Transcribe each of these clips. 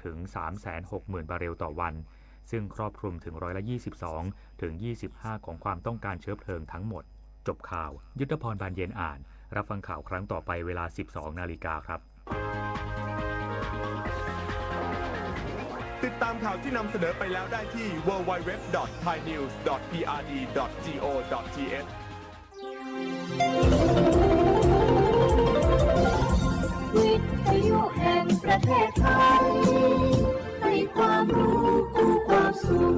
ถึง สามแสนหกหมื่น บาร์เรลต่อวัน ซึ่งครอบคลุมถึง ร้อยละยี่สิบสองถึงยี่สิบห้า ของความต้องการเชื้อเพลิงทั้งหมด จบข่าว ยุทธพร บานเย็นอ่าน รับฟังข่าวครั้งต่อไปเวลา สิบสองนาฬิกาครับ ติดตามข่าวที่นำเสนอไปแล้วได้ที่ ดับเบิลยู ดับเบิลยู ดับเบิลยู ดอท ไทยนิวส์ ดอท พีอาร์ดี ดอท จีโอ ดอท ทีเอช วิทยุแห่งประเทศไทย ให้ความรู้คู่ความสุข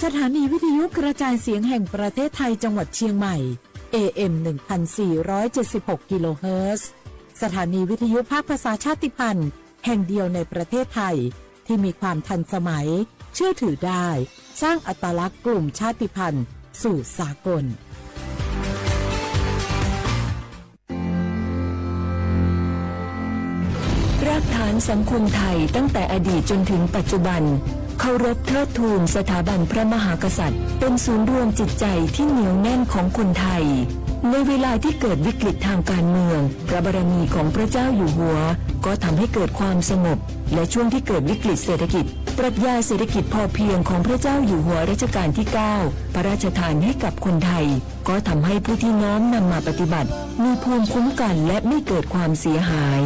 สถานีวิทยุกระจายเสียงแห่งประเทศไทยจังหวัดเชียงใหม่ เอเอ็ม หนึ่งพันสี่ร้อยเจ็ดสิบหก กิโลเฮิรตซ์ สถานีวิทยุภาคภาษาชาติพันธุ์แห่งเดียวในประเทศไทย ที่มีความทันสมัย เชื่อถือได้ สร้างอัตลักษณ์กลุ่มชาติพันธุ์สู่สากล รากฐานสังคมไทยตั้งแต่อดีตจนถึงปัจจุบัน เคารพเทิดทูนสถาบันพระมหากษัตริย์ เป็นศูนย์รวมจิตใจที่เหนียวแน่นของคนไทย ในเวลาที่เกิดวิกฤตทางการเมือง พระบารมีของพระเจ้าอยู่หัว ก็ทำให้เกิดความสงบ และช่วงที่เกิดวิกฤตเศรษฐกิจ ปรัชญาเศรษฐกิจพอเพียงของพระเจ้าอยู่หัวรัชกาลที่เก้า พระราชทานให้กับคนไทย ก็ทำให้ผู้ที่น้อมนำมาปฏิบัติ มีภูมิคุ้มกันและไม่เกิดความเสียหาย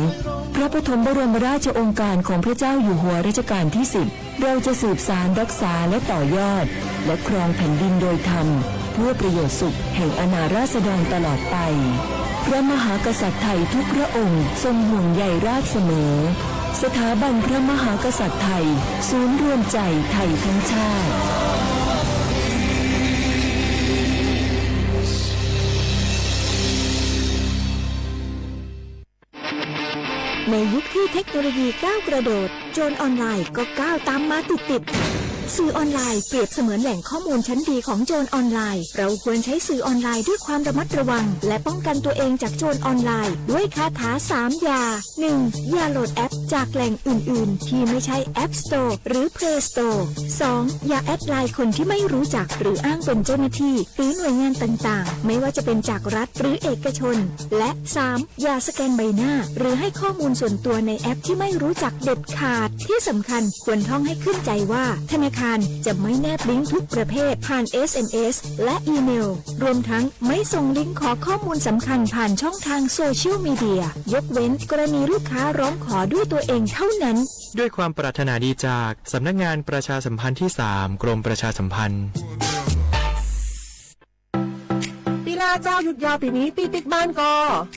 พระปฐมบรมราชโองการของพระเจ้าอยู่หัวรัชกาลที่สิบ เราจะสืบสานรักษาและต่อยอด และครองแผ่นดินโดยธรรม เพื่อประโยชน์สุขแห่งอาณาราษฎรตลอดไป พระมหากษัตริย์ไทยทุกพระองค์ทรงห่วงใยราษฎรเสมอ สถาบันพระมหากษัตริย์ไทย ศูนย์รวมใจไทยทั้งชาติ ในยุคที่เทคโนโลยีก้าวกระโดด โจรออนไลน์ก็ก้าวตามมาติดๆ สื่อออนไลน์เปรียบเสมือนแหล่งข้อมูลชั้นดีของโจรออนไลน์ เราควรใช้สื่อออนไลน์ด้วยความระมัดระวัง และป้องกันตัวเองจากโจรออนไลน์ ด้วยคาถาสามอย่า หนึ่ง อย่าโหลดแอปจากแหล่งอื่นๆ ที่ไม่ใช่ App Store หรือ Play Store สอง อย่าแอดไลน์คนที่ไม่รู้จัก หรืออ้างเป็นเจ้าหน้าที่ หรือหน่วยงานต่างๆ ไม่ว่าจะเป็นจากรัฐหรือเอกชน และ สาม อย่าสแกนใบหน้า หรือให้ข้อมูลส่วนตัวในแอปที่ไม่รู้จักเด็ดขาด ที่สำคัญควรท่องให้ขึ้นใจว่า ธนาคารจะไม่แนบลิงก์ทุกประเภทผ่าน เอสเอ็มเอส และอีเมล รวมทั้งไม่ส่งลิงก์ขอข้อมูลสำคัญผ่านช่องทางโซเชียลมีเดีย ยกเว้นกรณีลูกค้าร้องขอด้วยตัวเองเท่านั้น ด้วยความปรารถนาดีจากสำนักงานประชาสัมพันธ์ที่สาม กรมประชาสัมพันธ์ ปีหน้าเจ้าหยุดยาวปีนี้ตี้ปิ๊กบ้านก่อ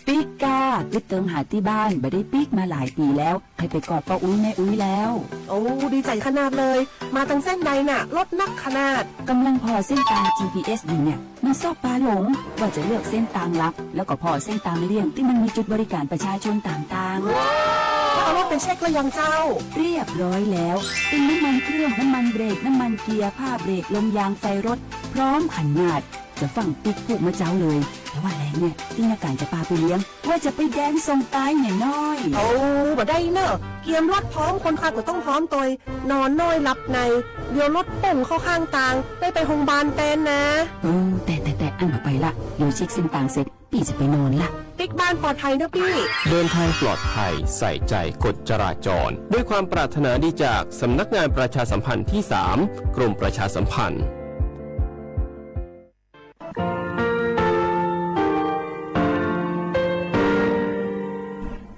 ปิ๊กก้า ปิ๊กเติมหาตี้บ้าน บ่ได้ปิ๊กมาหลายปีแล้ว ใค่ไปกอดป้าอุ๊ยแม่อุ๊ยแล้ว โอ้ ดีใจ๋ขนาดเลย มาตังเส้นใดน่ะ รถนักขนาด กำลังผ่อเส้นตางจีพีเอสอยู่เนี่ย มันชอบปาหลง ว่าจะเลือกเส้นตางลับ แล้วก็ผ่อเส้นตางเลี่ยงตี้มันมีจุดบริการประชาชนต่างๆ แล้วเอารถไปเช็คแล้วยังเจ้า เรียบร้อยแล้ว เป็นน้ำมันเครื่อง น้ำมันเบรก น้ำมันเกียร์ ผ้าเบรก ลมยาง ไฟรถ พร้อมขนาด จะฟั่งปิ๊กพูกเมื่อเจ๊าเลย แต่ว่าแหลงเนี่ย ตี้นักก๋านจะปาไปเลี้ยง ว่าจะไปแดนส่งตายแหน่น้อย โอ้ บ่ได้เน่อ เกียมรถพร้อม คนขับก็ต้องพร้อมตวย นอนน้อยหลับใน เดี๋ยวรถป่งเข้าข้างตาง ได้ไปโฮงพยาบาลแตนนะ เออ แต่ แต่ แต่ อั้นบ่ไปละ เดี๋ยวเช็คเส้นตางเสร็จ ปี้จะไปนอนละ ปิ๊กบ้านปลอดภัยเน่อปี้ เดินทางปลอดภัย ใส่ใจกฎจราจร ด้วยความปรารถนาดีจากสำนักงานประชาสัมพันธ์ที่สาม กรมประชาสัมพันธ์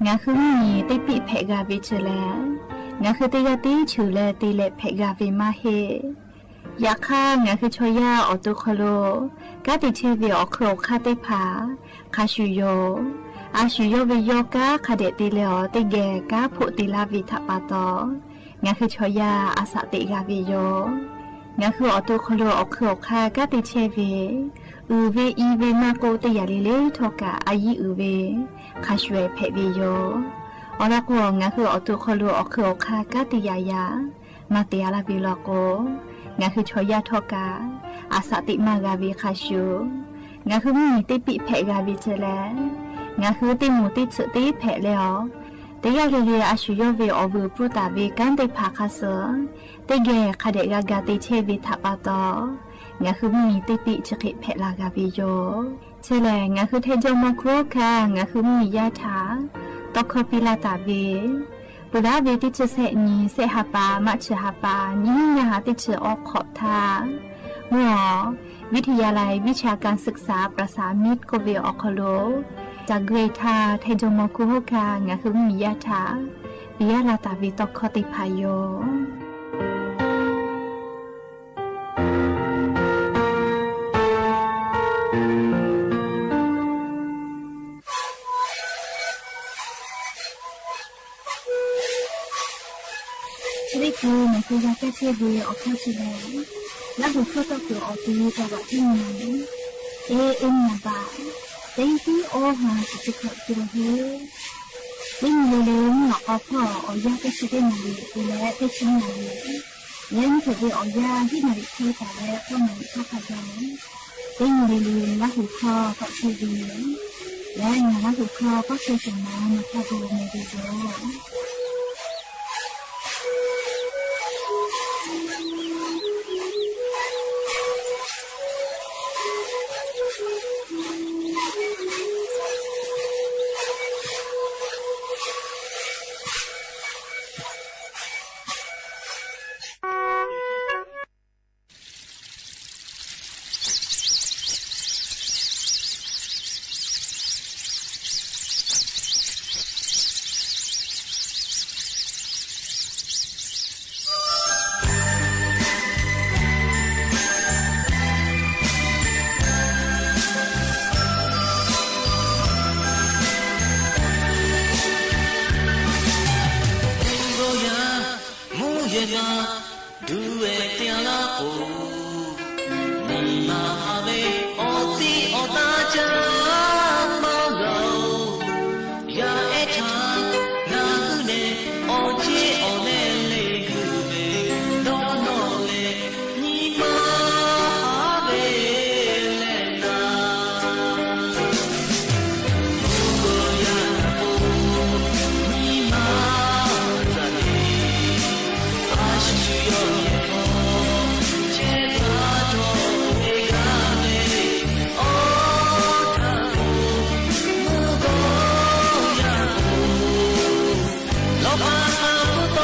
Ngaˬ hui mvuhˇ nyi teˇ piˆ hpehꞈ g'a ve chi leh, ngaˬ hui teˇ g'aˇ tiˉ cheuˬ leh te leh hpehꞈ g'a ve maˇ heˆ. Yaꞈ hk'aˇ, ngaˬ hui chaw yaˇ awˬ to hk'aw lo kanˉ te chehˇ ve awˬ hk'eun awˬ hk'aˇ teˇ hpaˍ hk'a shuˍ yoˬ. A shu yawˇ ve yawˇ kanˉ hk'a dehꞈ te leh awˬ teˇ geh kanˉ hpoˆ te laˇ ve htaꞈ pa taw, ngaˬ hui chaw yaˇ a shaꞈ teꞈ g'a ve yoˬ. Ngaˬ hui awˬ to hk'aw lo awˬ hk'eun awˬ hk'aˇ kanˉ te chehˇ ve, uiˍ ve i ve maˇ k'oˆ, teˇ yanˇ le le htawˇ kaꞈ a yiˇ uiˍ ve hk'a shuˍ hpehꞈ ve yoˬ. Awˬ lawn k'o, ngaˬ hui awˬ to hk'aw lo awˬ hk'eun awˬ hk'aˇ kanˉ te yaꞈ yaꞈ maˇ te a laˇ ve law k'o, ngaˬ hui chaw yaˇ htawˇ kaꞈ a shaꞈ teꞈ maˇ g'a ve hk'a shuˍ, ngaˬ hui mvuhˇ nyi teˇ piˆ hpehꞈ g'a ve chi leh, ngaˬ hui teˇ moˍ teˇ tsuhꞈ teˇ hpehꞈ leh awˬ, teˇ g'aˇ le le a shu yawˇ ve awˬ vuiˬ pfuhˇ taˍ ve kanˉ teˇ hpaˍ hk'a suhˍ teˇ geh hk'a dehꞈ g'a ga te chehˇ ve htaꞈ pa taw, ngaˬ hui mvuhˇ nyi teˇ piˆ chi hk'e hpehꞈ la g'a ve yoˬ. Chi lehˬ, ngaˬ hui Htaiˍ jawˇmawˇ hk'oˆ kaꞈ ngaˬ hui mvuhˇmiˬ yaˇ htaꞈ tawˇ hkawˇ piˇ laˇ taˍ ve, peuˬ laˇ ve teˇ chi shehˆ nyi, shehˆ ha pa, maˇ chi ha pa, nyiˇ hinˉ nyaˇ ha teˇ chi awˬ hk'awꞈ htaˇ, mvuhˇ awˬ วิทยาลัยวิชาการศึกษาประสามิตร k'oˆ ve awˬ hk'aw lo, caˬ gui htaˇ Htaiˍ jawˇmawˇ hk'oˆ kaꞈ ngaˬ hui mvuhˇmiˬ yaˇ htaꞈ piˇ laˇ taˍ ve tawˇ hkawˇ teˇ hpaˍ yoˬ. Chi teˇ hkui ngaˬ hui g'a kaˇ chehˇ ve awˬ hkawˇ chi lehˬ, Laˇ huˍ hkawˇ tawˇ kuiˬ awˬ ti taˍ baꞈ teˇ nyi, teˇ nyi baꞈ, teˇ tiˉ awˇ ha shiˍ chi hkawꞈ te leh hui, teˇ nyi le le nyiˇ awˬ k'aw hpawˇ awˬ yanˇ teˇ chi teˇ naˍ riˍ te leh teˇ chi naˍ riˍ, yaˇ nyiˇ hpehꞈ ve awˬ yanˇ hiˉ naˍ riˍ hk'e taˍ leh k'awˇ naˍ riˍ hk'aˇ hk'a gaˬ, teˇ nyi le le Laˇ huˍ hkawˇ tawˆ chehˇ ve yoˬ. Yaꞈ nyi Laˇ huˍ hkawˇ k'awꞈ chehˇ shuˍ naˍ, maˇ hk'a gaˬ meh ve yoˬ. Mvuhˇ yehˬ ma duˬ ve te a laˇ k'o, nyi ma ha ve awˬ tiˉ awˬ taˇ caˇ maˇ g'a-oˬ. Yaˇ ehˉ htaꞈ ngaˬ hui lehˬ awˬ ceˇ awˬ leh le guˬ ve dawˇ nawˬ leh nyi ma ha ve leh naˍ. Mvuhˇ gawˬ yaˇ k'o nyi ma tzaꞈ le, a shu yawˇ yehˬ hk'aw chehˇ taˍ cawˬ ve g'a ve awˬ htaˇ k'o, mvuhˇ gawˬ yaˇ k'o lawˬ hk'aˇ hk'aˇ hpfuhˇ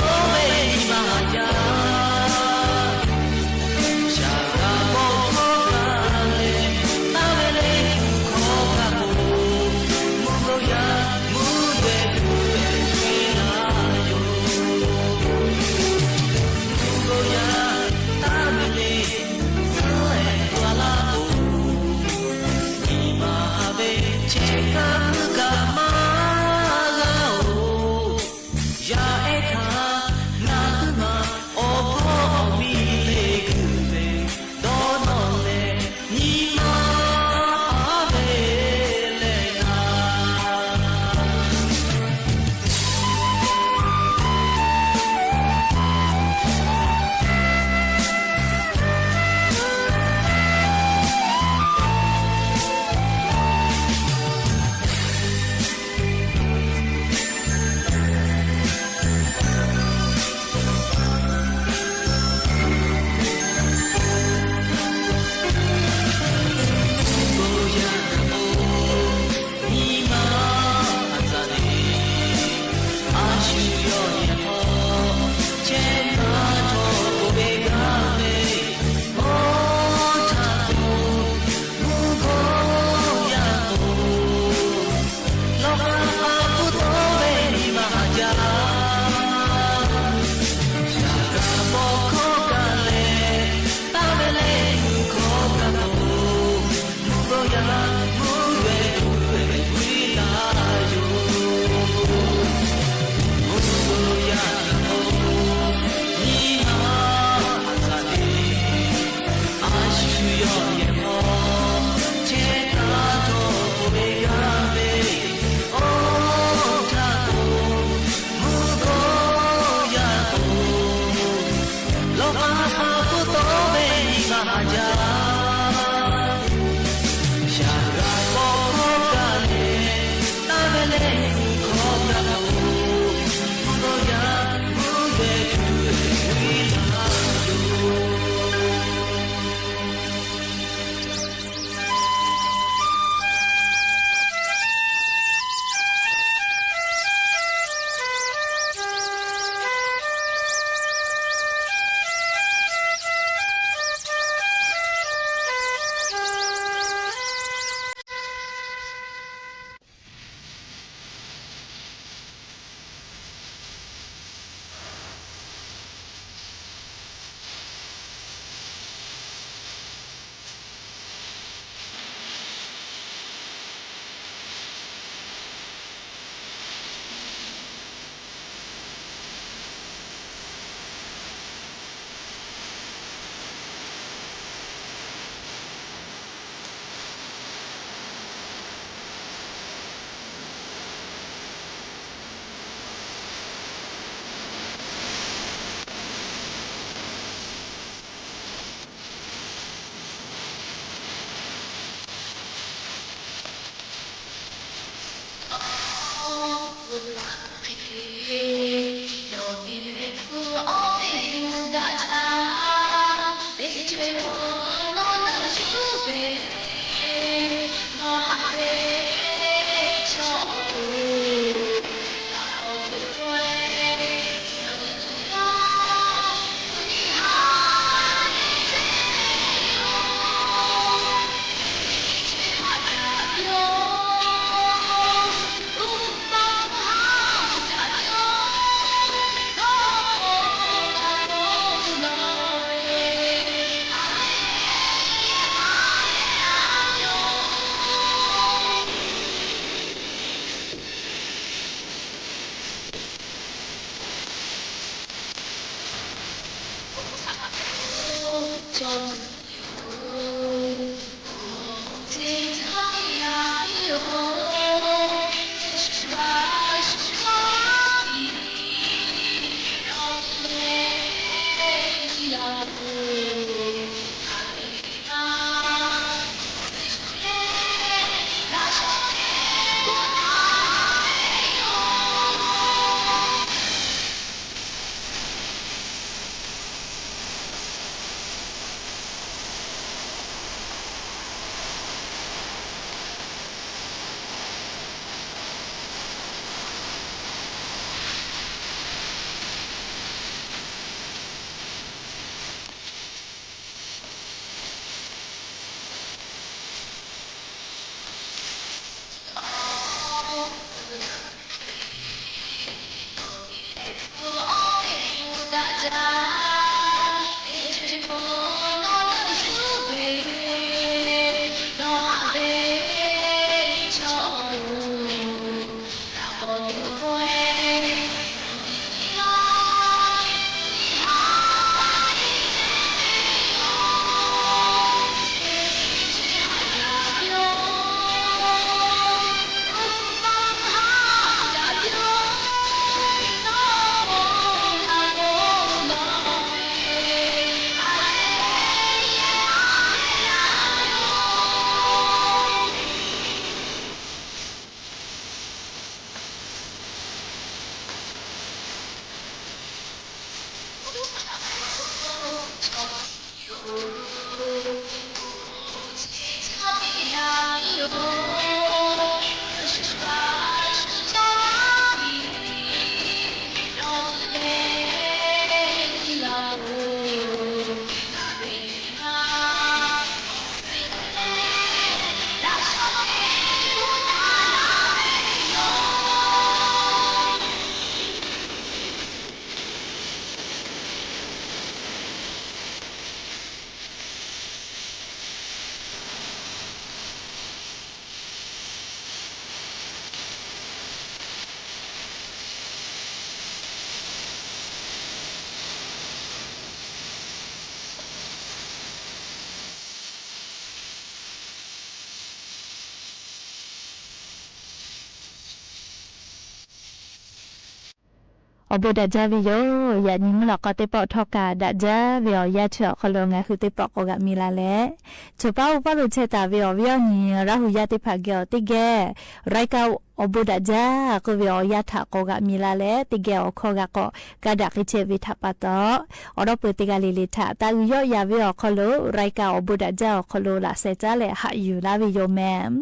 Awˬ bon daꞈ jaˇ ve yoˬ. Yaꞈ nyi mvuhˇ lawꞈ k'aw teˇ pawˆ htawˇ kaꞈ daꞈ jaˇ ve awˬ yanˇ chi awˬ hk'aw lo ngaˬ hui teˇ pawˆ k'awꞈ g'aꞈ mi la leh, choˬ paˉ uˉ paˉ lo chehˇ taˍ ve awˬ viˉ awˬ nyi Laˇ hu yaˇ teˇ hpaˍ geh awˬ teˇ geh รายการ awˬ bon daꞈ jaˇ k'oˆ ve awˬ yanˇ htaꞈ k'awꞈ g'aꞈ mi la leh, teˇ geh awˬ hkawˇ g'a k'awꞈ kaˇ daꞈ k'ai chehˇ ve htaꞈ pa taw, awˬ lawn peu teˇ g'aˇ le le htaꞈ taˇ uiˍ yawˆ yan ve awˬ hk'aw lo รายการ awˬ bon daꞈ jaˇ awˬ hk'aw lo laꞈ sheh caˉ leh haꞈ yuˬ laˇ ve yoˬ mehˍ.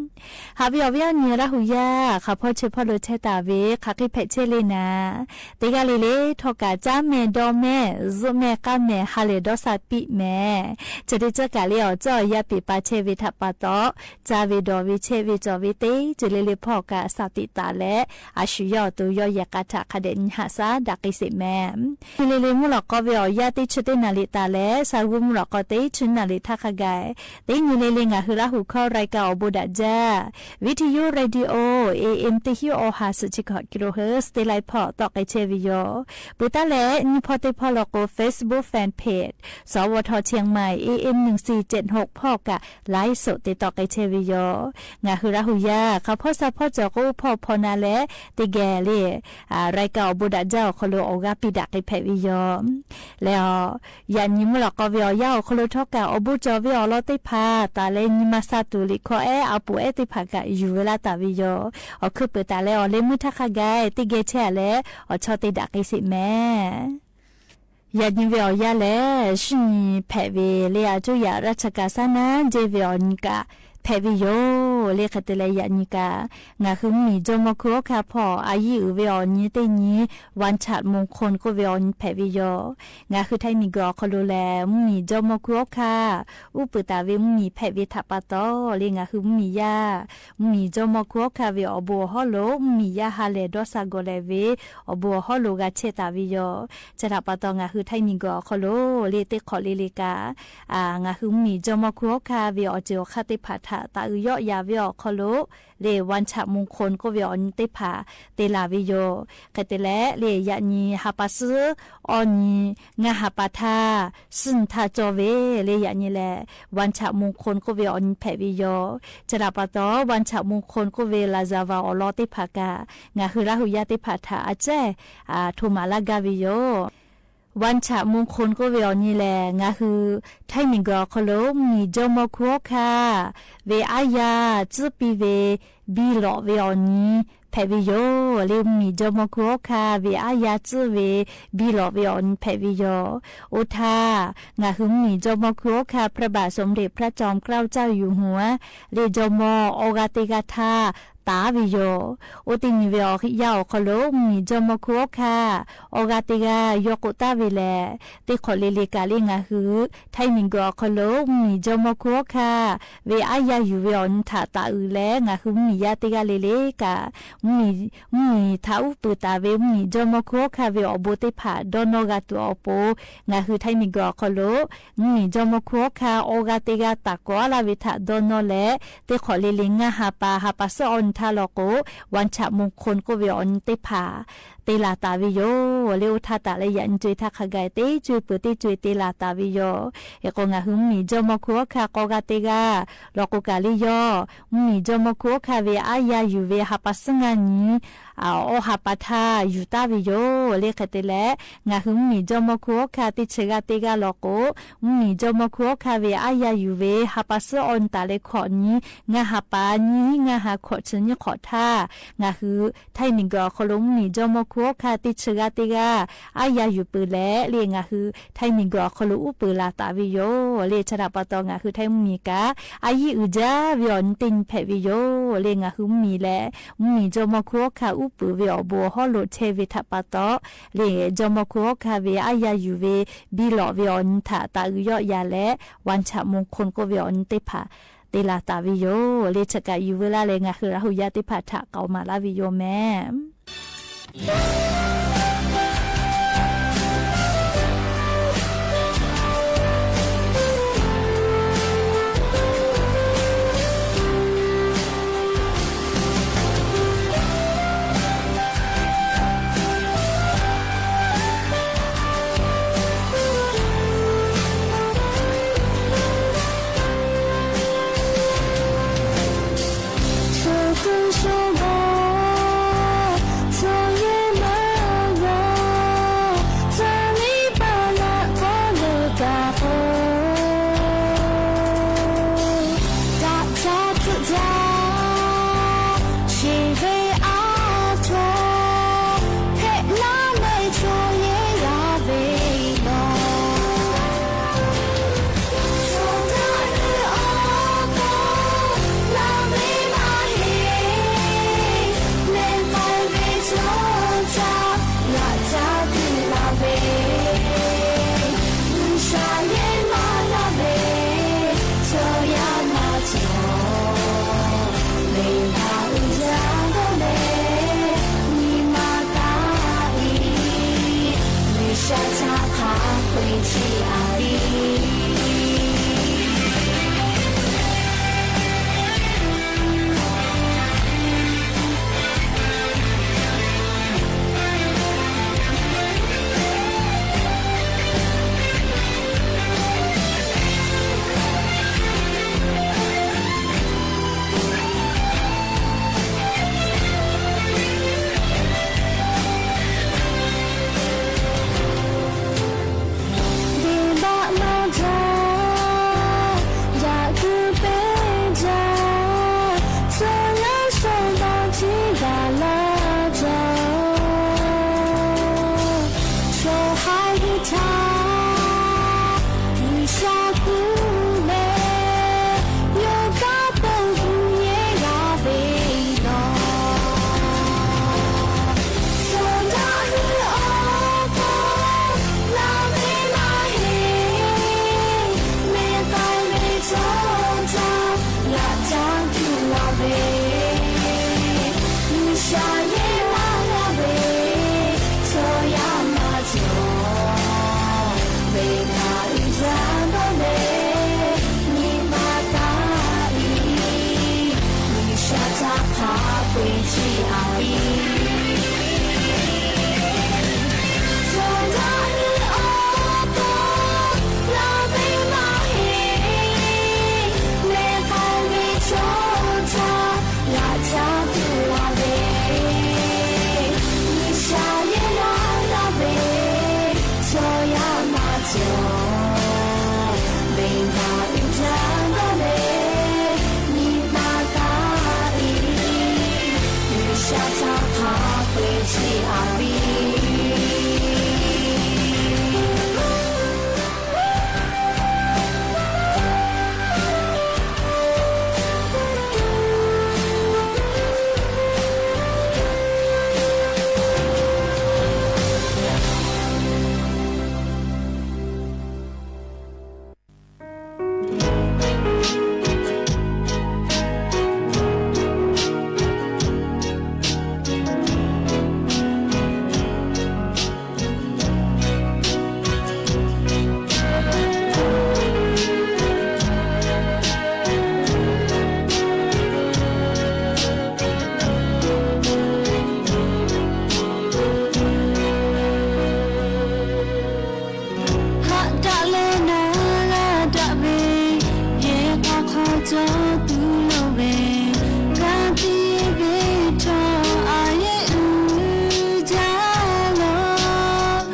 Haꞈ ve awˬ viˉ awˬ nyi Laˇ hu yaˇ hk'aˬ hpawˇ chi hpawˇ lo chehˇ taˍ ve hk'aˬ hk'e hpehꞈ chehˇ le naˍ, teˇ g'aˇ le le htawˇ kaꞈ caˉ mehˍ dawˇ mehˍ zuhˆ mehˍ k'aˇ mehˍ ha lehˬ dawˇ sha piˇ mehˍ. Chi teˇ ceuˬ kaꞈ le awˬ ceuˬ awˬ yanˇ peꞈ pa chehˇ ve htaꞈ pa taw, caˇ ve dawˬ ve chehˇ ve cawˬ ve teˇ ceuˬ le le hpawˇ kaꞈ shaˍ tiꞈ taˍ leh, a shu yawˇ awˬ to yawˇ yehˬ k'a htaꞈ hk'a dehꞈ nyi haꞈ shaˉ daꞈ k'ai sheˍ mehˍ. Nyi le le mvuhˇ lawꞈ k'aw ve awˬ yanˇ teˇ chi teˇ naˍ riˍ taˍ leh, sa g'uˇ mvuhˇ lawꞈ k'aw teˇ chi naˍ riˍ htaˇ hk'a gaˬ, teˇ nyi le le ngaˬ hui Laˇ hu hkawˇ รายการ awˬ bon daꞈ jaˇ, วิทยุ radio AM teˇ hinˉ awˬ ha suhˍ chi hkawꞈ กิโลเฮิรตซ์ teˇ laiˉ hpawˇ tawˆ k'ai chehˇ ve yoˬ. Peuˬ taˉ leh nyiˇ hpawˇ teˇ hpawˇ law k'o Facebook fan page สวท เชียงใหม่ AM หนึ่งสี่เจ็ดหก hpawˇ kaꞈ ไลฟ์สด te tawˆ k'ai chehˇ ve yoˬ. Ngaˬ hui Laˇ hu yaˇ hk'aˬ hpawˇ sha hpawˇ cawˬ k'o hpawˇ hpaw na leh, teˇ geh le รายการ awˬ bon daꞈ jaˇ awˬ hk'aw lo awˬ g'aˇ piˇ daꞈ k'ai hpehꞈ ve yoˬ. Leh a, yaꞈ nyi mvuhˇ lawꞈ k'aw ve awˬ yanˇ awˬ hk'aw lo htawˇ kaꞈ awˬ bon cawˬ ve awˬ lawn teˇ hpaˍ taˍ leh, nyi ma sha tuˬ liꞈ hkawˇ ehˉ a poˍ ehˉ teˇ hpaˍ kaꞈ yuˬ ve laˇ taˍ ve yoˬ. Awˬ hkui peuˬ taˍ leh awˬ leh meuˇ htaˇ hk'a gaˬ teˇ geh chehˇ a leh awˬ chawˇ te daꞈ k'ai sheˍ mehˍ. Yaꞈ nyi ve awˬ yanˇ lehˬ, shu nyi hpehꞈ ve le a coˇ yaꞈ ราชการ shaˉ naˉ jehˇ ve awˬ nyi kaꞈ hpehꞈ ve yoˬ. Le hk'e te leh yaꞈ nyi kaꞈ, ngaˬ hui mvuhˇmiˬ jawˇmawˇ hkui awˉ hkanˇ hpawˇ a yiˉ uiˍ ve awˬ nyi teˇ nyi วันฉลองมงคล k'oˆ ve awˬ nyi hpehꞈ ve yoˬ. Ngaˬ hui Htaiˇ miˬguiˬ awˬ hk'aw lo lehˬ, mvuhˇmiˬ jawˇmawˇ hkui awˉ hkanˇ uˉ peunˍ taˍ ve mvuhˇmiˬ hpehꞈ ve htaꞈ pa taw le, ngaˬ hui mvuhˇmiˬ yaˇ mvuhˇmiˬ jawˇmawˇ hkui awˉ hkanˇ ve awˬ bon awˬ hawˉ lo mvuhˇmiˬ yaˇ ha lehˬ dawˇ sha gawˬ lehˬ ve awˬ bon awˬ hawˉ lo g'a chehˇ taˍ ve yoˬ. Chi htaꞈ pa taw ngaˬ hui Htaiˇ miˬguiˬ awˬ hk'aw lo le teˇ hk'awꞈ le le kaꞈ, ngaˬ hui mvuhˇmiˬ jawˇmawˇ hkui awˉ hkanˇ ve awˬ ceuˬ awˬ hk'aˇ teˇ hpaˍ htaꞈ taꞈ uiˍ yawˆ yan ve awˬ hk'aw lo le วันฉะมงคล k'oˆ ve awˬ nyi teˇ hpaˍ te laˬ ve yoˬ. Hk'e te leh le yaꞈ nyi ha pa suhˉ awˇ nyi ngaˇ ha pa htaˇ suhˉ nyi htaˇ cawˇ ve le yaꞈ nyi lehˬ วันฉะมงคล k'oˆ ve awˬ nyi hpehꞈ ve yoˬ. Chi htaꞈ pa taw วันฉะมงคล k'oˆ ve laˍzaˍvaˍ awˬ lawn teˇ hpaˍ kaꞈ ngaˬ hui Laˇ hu yaˇ teˇ hpaˍ htaꞈ a cehˇ hto maˍ laˇ gaˇ ve yoˬ. วันฉะมงคล k'oˆ ve awˬ nyi lehˬ, ngaˬ hui Htaiˇ miˬguiˬ awˬ hk'aw lo mvuhˇmiˬ jawˇmawˇ hkunˉ hawˉ hkanˇ ve aˉ yaˇ tcuhˉ piˇ ve biˇ lawꞈ ve awˬ nyi hpehꞈ ve yoˬ. Le mvuhˇmiˬ jawˇmawˇ hkunˉ hawˉ hkanˇ ve aˉ yaˇ tcuhˉ ve biˇ lawꞈ ve awˬ nyi hpehꞈ ve yoˬ. Oˇ htaˇ, ngaˬ hui mvuhˇmiˬ jawˇmawˇ hkunˉ hawˉ hkanˇ พระบาทสมเด็จพระจอมเกล้าเจ้าอยู่หัว le jawˇmawˇ awˬ g'aˇ teˇ g'aˇ htaˇ taˍ ve yoˬ. Oˇ teˇ nyi ve awˬ yaˇ awˬ hk'aw lo mvuhˇmiˬ jawˇmawˇ hkunˉ hawˉ hkanˇ awˬ g'aˇ teˇ g'aˇ yawˇ k'oˆ taˍ ve lehˬ, teˇ hk'awꞈ le le kaꞈ le ngaˬ hui Htaiˇ miˬguiˬ awˬ hk'aw lo mvuhˇmiˬ jawˇmawˇ hkunˉ hawˉ hkanˇ ve aˉ yaˇ yuˬ ve awˬ nyi htaꞈ taˍ uiˍ leh, ngaˬ hui mvuhˇmiˬ yaˇ teˇ g'aˇ le le kaꞈ mvuhˇmiˬ htaꞈ uˉ peunˍ taˍ ve mvuhˇmiˬ jawˇmawˇ hkunˉ hawˉ hkanˇ ve awˬ bon teˇ hpaˍ dawˇ nawˇ g'a tuˬ awˬ pon, ngaˬ hui Htaiˇ miˬguiˬ awˬ hk'aw lo mvuhˇmiˬ jawˇmawˇ hkunˉ hawˉ hkanˇ awˬ g'aˇ teˇ g'aˇ taˍ kawꞈ laˇ ve htaꞈ dawˇ nawˇ leh, teˇ hk'awꞈ le le ngaˇ ha pa, ha pa suhˉ awˇ nyi htaˇ law k'o, วันฉะมงคล k'oˆ ve awˬ nyi teˇ hpaˍ te laˬ taˍ ve yoˬ. Le oˇ htaˇ taˍ leh yaꞈ nyi co-e htaˇ hk'a gaˬ teˇ co-e peuˬ teˇ co-e te laˬ taˍ ve yoˬ. Hk'e k'o, ngaˬ hui mvuhˇmiˬ jawˇmawˇ hkunˉ hawˉ hkanˇ k'awꞈ g'aˇ teˇ g'aˇ law k'o kaꞈ le yawˇ mvuhˇmiˬ jawˇmawˇ hkunˉ hawˉ hkanˇ ve aˉ yaˇ yuˬ ve ha pa suhˉ ngaˇ nyi awˇ ha pa htaˇ yuˬ taˍ ve yoˬ. Le hk'e te leh, ngaˬ hui mvuhˇmiˬ jawˇmawˇ hkunˉ hawˉ hkanˇ teˇ chi g'aˇ teˇ g'aˇ law k'o, mvuhˇmiˬ jawˇmawˇ hkunˉ hawˉ hkanˇ ve aˉ yaˇ yuˬ ve ha pa suhˉ awˇ nyi taˍ leh hkawꞈ nyi ngaˇ ha pa nyiˇ hinˉ ngaˇ ha hkawꞈ chi nyiˇ hk'awꞈ htaˇ, ngaˬ hui Htaiˇ miˬguiˬ awˬ hk'aw lo mvuhˇmiˬ jawˇmawˇ hkunˉ hawˉ hkanˇ teˇ chi g'aˇ teˇ g'aˇ aˉ yaˇ yuˬ peuˬ leh le ngaˬ hui Htaiˇ miˬguiˬ awˬ hk'aw lo uˉ peunˍ laˬ taˍ ve yoˬ. Le chi htaꞈ pa taw ngaˬ hui Htaiˇ mvuhˇmiˬ kaꞈ a yiˉ uiˍ jaˇ ve awˬ nyi teˇ nyi hpehꞈ ve yoˬ. Le ngaˬ hui mvuhˇmiˬ leh mvuhˇmiˬ jawˇmawˇ hkunˉ hawˉ hkanˇ uˉ peunˍ ve awˬ bon awˬ hawˉ lo chehˇ ve htaꞈ pa taw, le jawˇmawˇ hkunˉ hawˉ hkanˇ ve aˉ yaˇ yuˬ ve biˇ lawꞈ ve awˬ nyi htaꞈ taˍ uiˍ yawˆ yan leh วันฉะมงคล k'oˆ ve awˬ nyi teˇ hpaˍ te laˬ taˍ ve yoˬ. Le chi kaꞈ yuˬ veu laˇ leh ngaˬ hui Laˇ hu yaˇ teˇ hpaˍ htaꞈ k'aoˍ maˍ laˇ ve yoˬ mehˍ. Haꞈ daꞈ leh naˍ g'a daꞈ ve, yehˬ k'a hk'aw cawˬ tuˬ loˍ ve, ka tiꞈ yeˇ ve htawˇ a yeˇ uiˍ jaˇ lawˬ.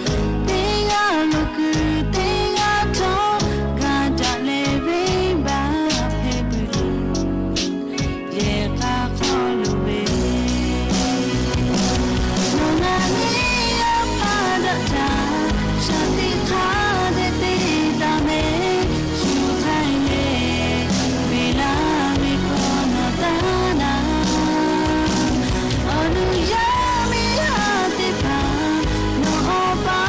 Teˇ g'aˇ lo kuiˬ teˇ g'aˇ htawˇ, ga daꞈ leh venˇbaˆ hpehꞈ tuˬ, yehˬ k'a hk'aw loˍ ve, nawˬ ngaˬ nyi yaˇ hpaˇ daꞈ htaˇ, shaˍ tiꞈ hk'a dehꞈ te taˍ mehˍ. Shu hk'aˬ hk'e leh, ve laˇ ve hkawˇ nawˬ taˇ naˍ. Awˬ nu yaˇ miˇ haˉ teˇ hpaˍ, nawˬ awˬ pa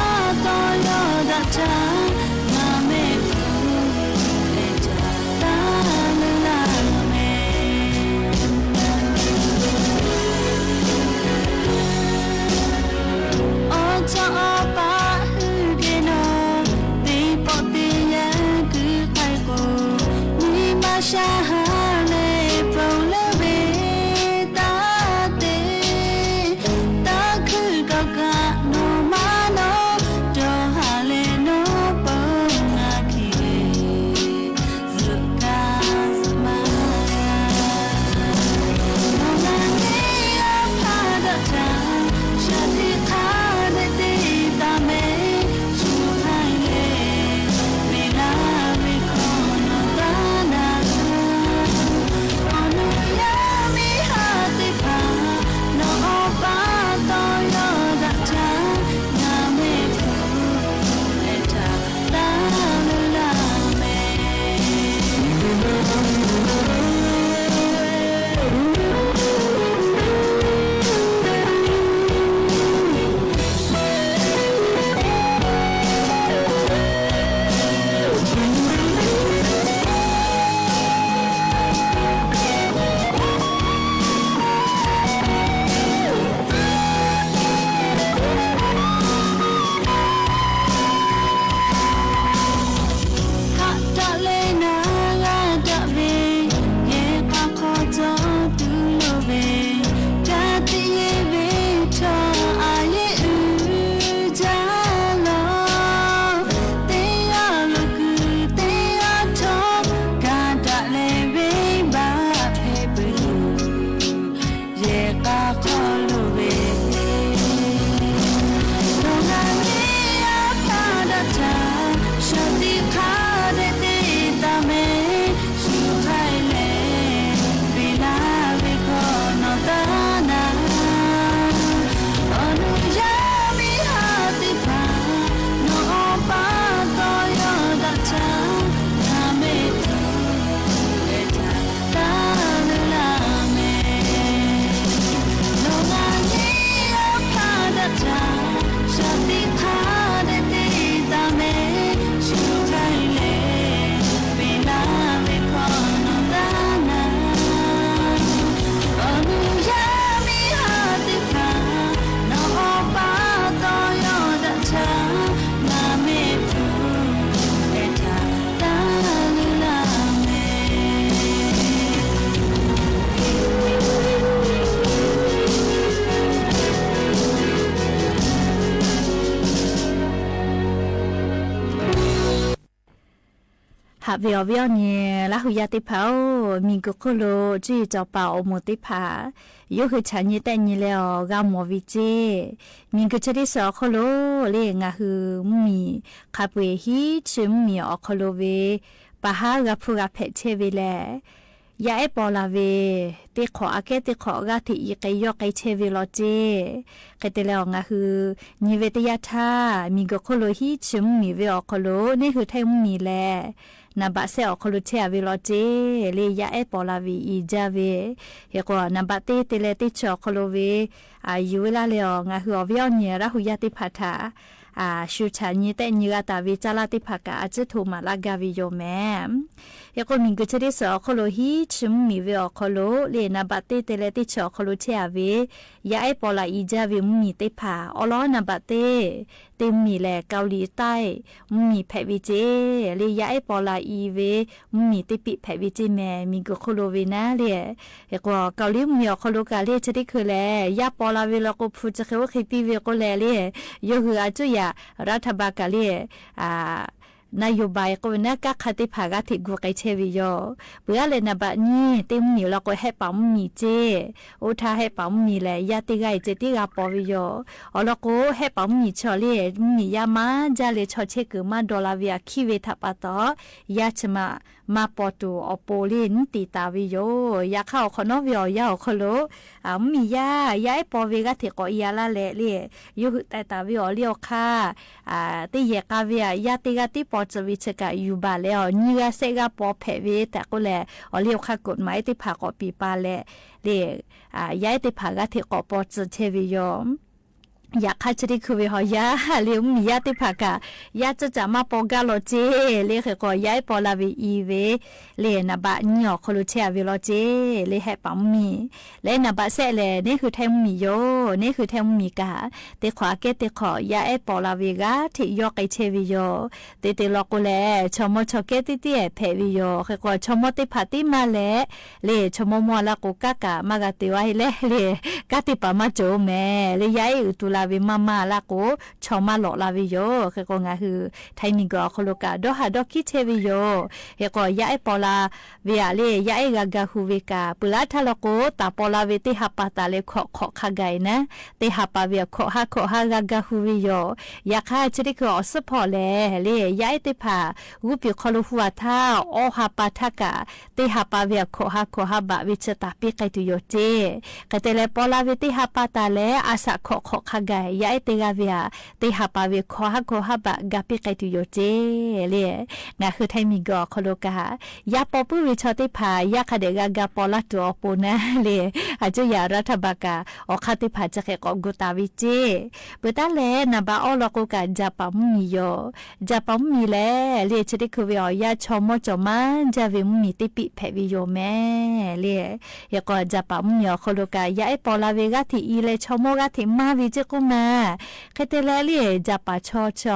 taw yawˇ daꞈ htaˇ, ngaˬ mehˆ hpu leh caꞈ taˍ leuˉ laˇ mehˍ. Awˬ chawˇ awˬ paˆ hui geh nawˬ, teˇ pawˆ teˇ yanˇ kuiˬ k'ai k'o, nyi ma sha ha leh pon leuˉ ve taˇ te. Taˇ hkuiˇ kawˆ kaꞈ nawˬ maˇ nawˬ, dawˬ haˍ leh nawˬ pon ngaˬ hkiˬ ve zuhꞈ kaˇ zuhꞈ maˇ g'a. Nawˬ ngaˬ nyi yaˇ hpaˇ daꞈ htaˇ, shaˍ tiꞈ hk'a dehꞈ te taˍ mehˍ. Shu hk'aˬ hk'e leh, ve laˇ ve hkawˇ nawˬ taˇ naˍ. Awˬ nu yaˇ miˇ haˉ teˇ hpaˍ, nawˬ awˬ pa taw yawˇ daꞈ htaˇ, ngaˬ mehˆ hpu leh caꞈ taˍ leuˉ laˇ mehˍ. Haꞈ daꞈ leh naˍ g'a daꞈ ve, yehˬ k'a hk'aw cawˬ tuˬ loˍ ve, ka tiꞈ yeˇ ve htawˇ a yeˇ uiˍ jaˇ lawˬ. Teˇ g'aˇ lo kuiˬ teˇ g'aˇ htawˇ, ka daꞈ leh venˇbaˆ hpehꞈ peuˬ tuˬ, yehˬ k'a hk'aw loˍ ve, nawˬ ngaˬ nyi yaˇ hpaˇ daꞈ htaˇ, shaˍ tiꞈ hk'a dehꞈ te taˍ mehˍ. Shu hk'aˬ hk'e leh, ve laˇ ve hkawˇ nawˬ taˇ naˍ. Awˬ nu yaˇ miˇ haˉ teˇ hpaˍ, nawˬ awˬ pa taw yawˇ daꞈ htaˇ, ngaˬ mehˆ hpu leh caꞈ taˍ leuˉ laˇ mehˍ. Nawˬ ngaˬ nyi yaˇ hpaˇ daꞈ htaˇ, shaˍ tiꞈ hk'a dehꞈ te taˍ mehˍ. Shu hk'aˬ hk'e leh, ve laˇ ve hkawˇ nawˬ taˇ naˍ. Awˬ nu yaˇ miˇ haˉ teˇ hpaˍ, nawˬ awˬ pa taw yawˇ daꞈ htaˇ, ngaˬ mehˆ hpu leh caꞈ taˍ leuˉ laˇ mehˍ. Haꞈ ve awˬ viˉ awˬ nyi Laˇ hu yaˇ teˇ hpaˍ-oˬ, miˬguiˬ hk'oˆ lo cuˇ yiˍ cawˬ paˍ awˬ moˍ teˇ hpaˍ, yawˇ hui chaꞈ nyi tehˆ nyi leh awˬ g'a mawˬ ve ceˇ. Miˬguiˬ chi teˇ shiˍ awˬ hk'oˆ lo le ngaˬ hui mvuhˇmiˬ hk'a peu-eˬ hiˉ chi mvuhˇmiˬ awˬ hk'aw lo ve pa haˉ g'a hpuˇ g'a hpehꞈ chehˇ ve lehˬ, yaˇ ehˉ paw la ve teˇ hk'awꞈ aꞈ kehˉ teˇ hk'awꞈ g'aˇ hteꞈ i k'ai yawˇ k'ai chehˇ ve law ceˇ. Hk'e te leh awˬ ngaˬ hui nyi ve teˇ yanˇ htaˇ, miˬguiˬ hk'oˆ lo hiˉ chi mvuhˇ miˬ ve awˬ hk'aw lo neˇ hui htaiˇ mvuhˇ miˬ lehˬ, naˍ baꞈ sehˆ awˬ hk'aw lo chehˇ a ve law ceˇ. Leh yaˇ ehˉ paw la ve i jaˇ ve, hk'e k'o naˍ baꞈ teˇ te leh teˇ chi awˬ hk'aw lo ve yuˬ ve laˇ leh awˬ ngaˬ hui awˬ viˉ awˬ nyi Laˇ hu yaˇ teˇ hpaˍ htaꞈ shu chaꞈ nyi tehˆ nyi g'a taˍ ve caˇ laˇ teˇ hpaˍ kaꞈ a ciˉ htoꞈ maˍ laˇ gaˇ ve yoˬ mehˍ. Hk'e k'o miˬguiˬ chi teˇ suhˍ awˬ hk'aw lo hiˉ chi mvuhˇ miˬ ve awˬ hk'aw lo leh naˍ baꞈ teˇ te leh teˇ chi awˬ hk'aw lo chehˇ a ve yaˇ ehˉ paw la i jaˇ ve mvuhˇ miˬ teˇ hpaˍ awˬ lawn naˍ baꞈ teˇ teˇ mvuhˇ miˬ lehˬ Kaoˍliˍ taˆ mvuhˇ miˬ hpehꞈ ve ceˇ. Leh yaˇ ehˉ paw la i ve mvuhˇ miˬ teˇ piˆ hpehꞈ ve ceˇ mehˍ, miˬguiˬ hk'oˆ lo ve naˉ leh. Hk'e k'o Kaoˍliˍ mvuhˇ miˬ awˬ hk'aw lo kaꞈ leh chi teˇ hkui lehˬ yaˇ paw la ve law k'o hpu chi hk'e oˇ hk'e piˇ ve k'oˆ leh leh, yawˇ hui a cuˇ yaꞈ รัฐบาล kaꞈ leh นโยบาย k'oˆ ve naˉ kanˉ hk'a teˇ hpaˍ g'aˇ hteꞈ gu k'ai chehˇ ve yoˬ. Peuˬ aˉ leh naˍ baꞈ nyiˇ teˇ mvuhˇ miˬ law k'o Hehˆ paˍ mvuhˇ miˬ ceˇ. Oˇ htaˇ Hehˆ paˍ mvuhˇ miˬ lehˬ yaˇ teˇ g'aˇ e ceh tiˉ g'a paw ve yoˬ. Awˬ lawn k'o Hehˆ paˍ mvuhˇ miˬ chi awˬ leh mvuhˇ miˬ yaˇ maˇ jaˇ leh chaw chehˇ kuiˬ maˇ dawˬ la ve aꞈ hkiˇ ve htaꞈ pa taw, yaˇ chi ma maˇ paw tuˬ awˬ pon leh nyiˉ te taˍ ve yoˬ. Yaꞈ hk'aˇ awˬ hk'awꞈ nawˉ ve awˬ yanˇ awˬ hk'aw lo mvuhˇ miˬ yaˇ yaˇ ehˉ paw ve g'aˇ hteꞈ k'awꞈ i a laˇ leh leh, yawˇ hui taiˍ taˍ ve awˬ liˇ awˬ hk'aˇ teˇ yehˬ k'a ve aꞈ yaˇ teˇ g'aˇ tiˉ paw tcuh ve chi kaꞈ yuˬ baˬ leh awˬ nyiˇ g'aˇ sehˆ g'aˇ paw hpehꞈ ve tehꞈ k'oˆ leh, awˬ liˇ awˬ hk'aˇ กฎหมาย ehˉ teˇ hpaˍ k'awꞈ piˍ pa leh leh, yaˇ ehˉ teˇ hpaˍ g'aˇ hteꞈ k'awꞈ paw tcuh chehˇ ve yoˬ. Yaꞈ hk'aˇ chi teˇ hkui ve awˬ yanˇ leh mvuhˇ miˬ yaˇ teˇ hpaˍ kaꞈ yaˇ tcuhˇ caꞈ maˇ paw gaˇ law ceˇ. Leh hk'e k'o yaˇ ehˉ paw la ve i ve leh naˍ baꞈ nyiˇ awˬ hk'aw lo chehˇ a ve law ceˇ. Leh Hehˆ paˍ mvuhˇ miˬ leh naˍ baꞈ sehˆ lehˬ neˇ hui htaiˇ mvuhˇ miˬ yoˬ. Neˇ hui htaiˇ mvuhˇ miˬ kaꞈ teˇ hk'awꞈ aꞈ kehˉ teˇ hk'awꞈ yaˇ ehˉ paw la ve g'aˇ hteꞈ yawˇ k'ai chehˇ ve yoˬ. Te te law k'o lehˬ chaw mawˇ chaw kehˉ teˇ teˇ hpehꞈ ve yoˬ. Hk'e k'o chaw mawˇ teˇ hpaˍ tiˉ maˇ leh, leh chaw mawˇ mawˇ laˇ k'o kanˉ kaꞈ maˇ g'a te vaˇ heˆ leh leh, kanˉ teˇ hpaˍ maˇ cawˬ-oˬ mehˍ. Leh yaˇ ehˉ uiˍ tu la ve maˇ maˇ laˇ k'o, chaw maˇ lawꞈ la ve yoˬ. Hk'e k'o ngaˬ hui htaiˇ miˬguiˬ awˬ hk'aw lo kaꞈ dawˇ haˍ dawˇ hkiˉ chehˇ ve yoˬ. Hk'e k'o yaˇ ehˉ paw la ve aꞈ leh yaˇ ehˉ g'a ga hu ve kaꞈ peuˬ laˇ htaˇ law k'o taˍ paw la ve teˇ ha pa taˍ leh hkawꞈ hk'awꞈ hk'a gaˬ e naˉ, teˇ ha pa ve aꞈ hkawꞈ ha hkawꞈ ha g'a ga hu ve yoˬ. Yaꞈ hk'aˇ chi teˇ hkui awˬ suhˉ hpawˇ lehˬ leh yaˇ ehˉ teˇ hpaˍ g'uˇ piˍ hk'aw lo hu a htaˇ awˇ ha pa htaˇ kaꞈ teˇ ha pa ve aꞈ hkawꞈ ha hkawꞈ ha baꞈ ve chi taˍ piˇ k'ai tuˬ yoˬ ceˇ. Hk'e te leh paw la ve teˇ ha pa taˍ leh a shaꞈ hkawꞈ hk'awꞈ hk'a gaˬ yaˇ ehˉ teˇ g'aˇ ve aꞈ teˇ ha pa ve hkawꞈ ha hkawꞈ ha baꞈ ga piˇ k'ai tuˬ yoˬ ceˇ. Leh ngaˬ hui htaiˇ miˬguiˬ awˬ hk'aw lo kaꞈ yaˇ paw puiˉ ve chaw teˇ hpaˍ yaˇ hk'a dehꞈ g'a ga paw laˇ tuˬ awˬ pon naˉ leh, a cuˇ yaꞈ รัฐบาล kaꞈ awˬ hk'aˇ teˇ hpaˍ chi hk'e k'awꞈ gu taˍ ve ceˇ. Peuˬ taˉ leh naˍ baꞈ awˇ law k'o kaꞈ Jaˍpaˍ mvuhˇ miˬ yoˬ. Jaˍpaˍ mvuhˇ miˬ lehˬ leh chi teˇ hkui ve awˬ yanˇ chaw mawˇ cawˬ maˇ jaˇ ve mvuhˇ miˬ teˇ piˆ hpehꞈ ve yoˬ mehˍ leh. Hk'e k'o Jaˍpaˍ mvuhˇ miˬ awˬ hk'aw lo kaꞈ yaˇ ehˉ paw la ve g'aˇ hteꞈ i leh chaw mawˇ g'aˇ hteꞈ maˇ ve ceˇ k'oˆ ma. Hk'e te leh leh Jaˍpaˍ chaw chi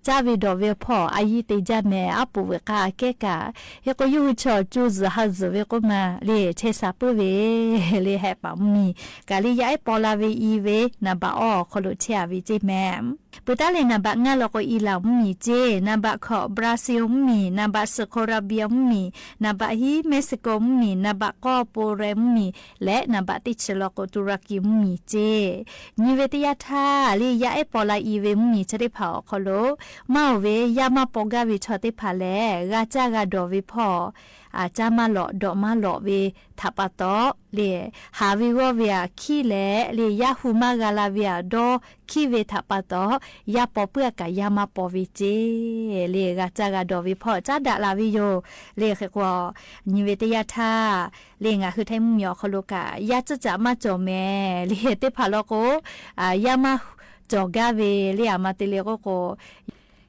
caˇ ve dawˬ ve hpawˇ a yiˇ te jaˇ mehˍ aˉ poꞈ veuꞈ k'aˇ aꞈ kehˉ kaꞈ. Hk'e k'o yawˇ hui chaw co zuhˬ ha zuhˬ ve k'oˆ ma leh chehˇ sha puiˉ ve leh Hehˆ paˍ mvuhˇ miˬ kaꞈ leh yaˇ ehˉ paw la ve i ve naˍ baꞈ awˇ awˬ hk'aw lo chehˇ a ve ceˇ mehˍ. Peuˬ taˉ leh naˍ baꞈ ngaˇ law k'o Iˍlaˍ mvuhˇ miˬ ceˇ, naˍ baꞈ hkawꞈ Brazil mvuhˇ miˬ, naˍ baꞈ suhˍ Colombia mvuhˇ miˬ, naˍ baꞈ hiˉ Mexico mvuhˇ miˬ, naˍ baꞈ k'awˇ Poland mvuhˇ miˬ leh naˍ baꞈ teˇ chi law k'o Turkey mvuhˇ miˬ ceˇ. Nyi ve teˇ yanˇ htaˇ leh yaˇ ehˉ paw la i ve mvuhˇ miˬ chi teˇ hpaˍ awˬ hk'aw lo maˇ oˬ ve yaˇ maˇ paw gaˇ ve chaw teˇ hpaˍ lehˬ g'a caˇ g'a dawˬ ve hpawˇ caˇ maˇ lawꞈ dawꞈ maˇ lawꞈ ve htaꞈ pa taw leh, haˍ ve g'awˇ ve aꞈ hkiˉ leh leh yaˇ hu maˇ g'a la ve aꞈ dawˇ hkiˉ ve htaꞈ pa taw, yaˇ paw puiˉ aꞈ kaꞈ yaˇ maˇ paw ve ceˇ. Leh g'a caˇ g'a dawˬ ve hpawˇ caˉ daꞈ la ve yoˬ. Leh hk'e k'o nyi ve teˇ yanˇ htaˇ leh ngaˬ hui htaiˇ mvuhˇ miˬ awˬ hk'aw lo kaꞈ yaˇ tcuhˇ caꞈ maˇ cawˬ mehˍ leh teˇ hpaˍ law k'o, yaˇ maˇ cawˬ gaˇ ve leh aˬ ma te leh k'oˆ k'o,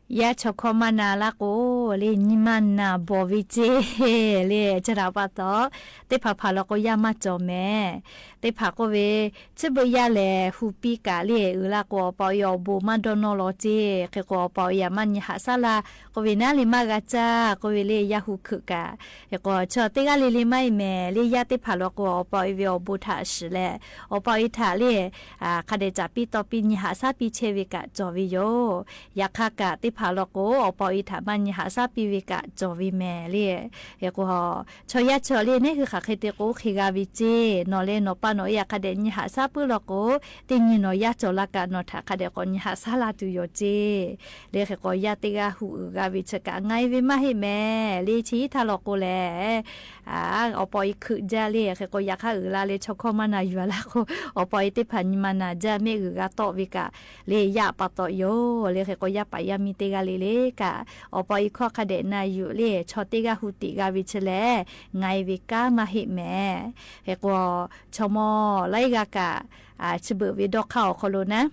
yaˇ chaw hkawˇ maˇ na laˇ k'o leh nyi ma naˬ bawˬ ve ceˇ. Leh chi htaꞈ pa taw teˇ hpaˍ hpaˍ law k'o yaˇ maˇ cawˬ mehˍ. Teˇ hpaˍ k'oˆ ve, chi beuꞈ yaˇ lehˬ hu piˇ kaꞈ leh uiˍ la k'o awˬ pa awˬ e awˬ bon maˇ dawˇ nawˇ law ceˇ. Hk'e k'o awˬ pa awˬ e aꞈ maˇ nyi haꞈ shaˉ laˇ k'oˆ ve naˉ leh maˇ g'a caˇ k'oˆ ve leh yaˇ hu hkeuꞈ kaꞈ. Hk'e k'o chaw teˇ g'aˇ le le maˇ heˆ mehˍ leh yaˇ teˇ hpaˍ law k'o awˬ pa awˬ e ve awˬ bon htaꞈ shiˍ leh, awˬ pa awˬ e htaꞈ leh hk'a dehꞈ caˍ piˇ taw piˇ nyi haꞈ shaˉ piˇ chehˇ ve kaꞈ cawˬ ve yoˬ. Yaꞈ hk'aˇ kaꞈ teˇ hpaˍ law k'o, awˬ pa awˬ e htaꞈ maˇ nyi haꞈ shaˉ piˇ ve kaꞈ cawˬ ve mehˍ le. Hk'e k'o, chaw yaˇ chaw le neˇ hui hk'aˬ hk'e te k'o hk'e g'a ve ceˇ. Nawˬ leh nawˬ pa nawˬ e htaꞈ hk'a dehꞈ nyi haꞈ shaˉ puiˉ law k'o, teˇ nyi nawˬ yaˇ cawˬ la kaꞈ nawˬ htaꞈ hk'a dehꞈ k'awꞈ nyi haꞈ shaˉ la tuˬ yoˬ ceˇ. Le hk'e k'o, yaˇ teˇ g'aˇ hu uiˍ g'a ve chi kaꞈ ngaˬ e ve maˇ heˆ mehˍ le. Chi htaˇ law k'o lehˬ, awˬ pa awˬ e hkeuꞈ jaˇ le. Hk'e k'o, yaꞈ hk'aˇ uiˍ la le chaw hkawˇ maˇ na yuˬ a laˇ k'o, awˬ pa awˬ e teˇ hpaˍ nyi ma naˬ jaˇ mehˆ g'uiˬ g'a tawˆ ve kaꞈ le yaˇ pa taw yoˬ. Le hk'e k'o, yaˇ paˍ yaˇ miˇ teˇ g'aˇ le le kaꞈ, awˬ pa awˬ e hkawˇ hk'a dehꞈ na yuˬ le chaw teˇ g'aˇ hu tiꞈ g'a ve chi lehˬ, ngaˬ e ve kanˉ maˇ heˆ mehˍ. Hk'e k'o, chaw mawˇ laiˉ g'aˇ kaꞈ, chi beuꞈ ve dawˇ hk'aˇ awˬ hk'aw lo naˉ,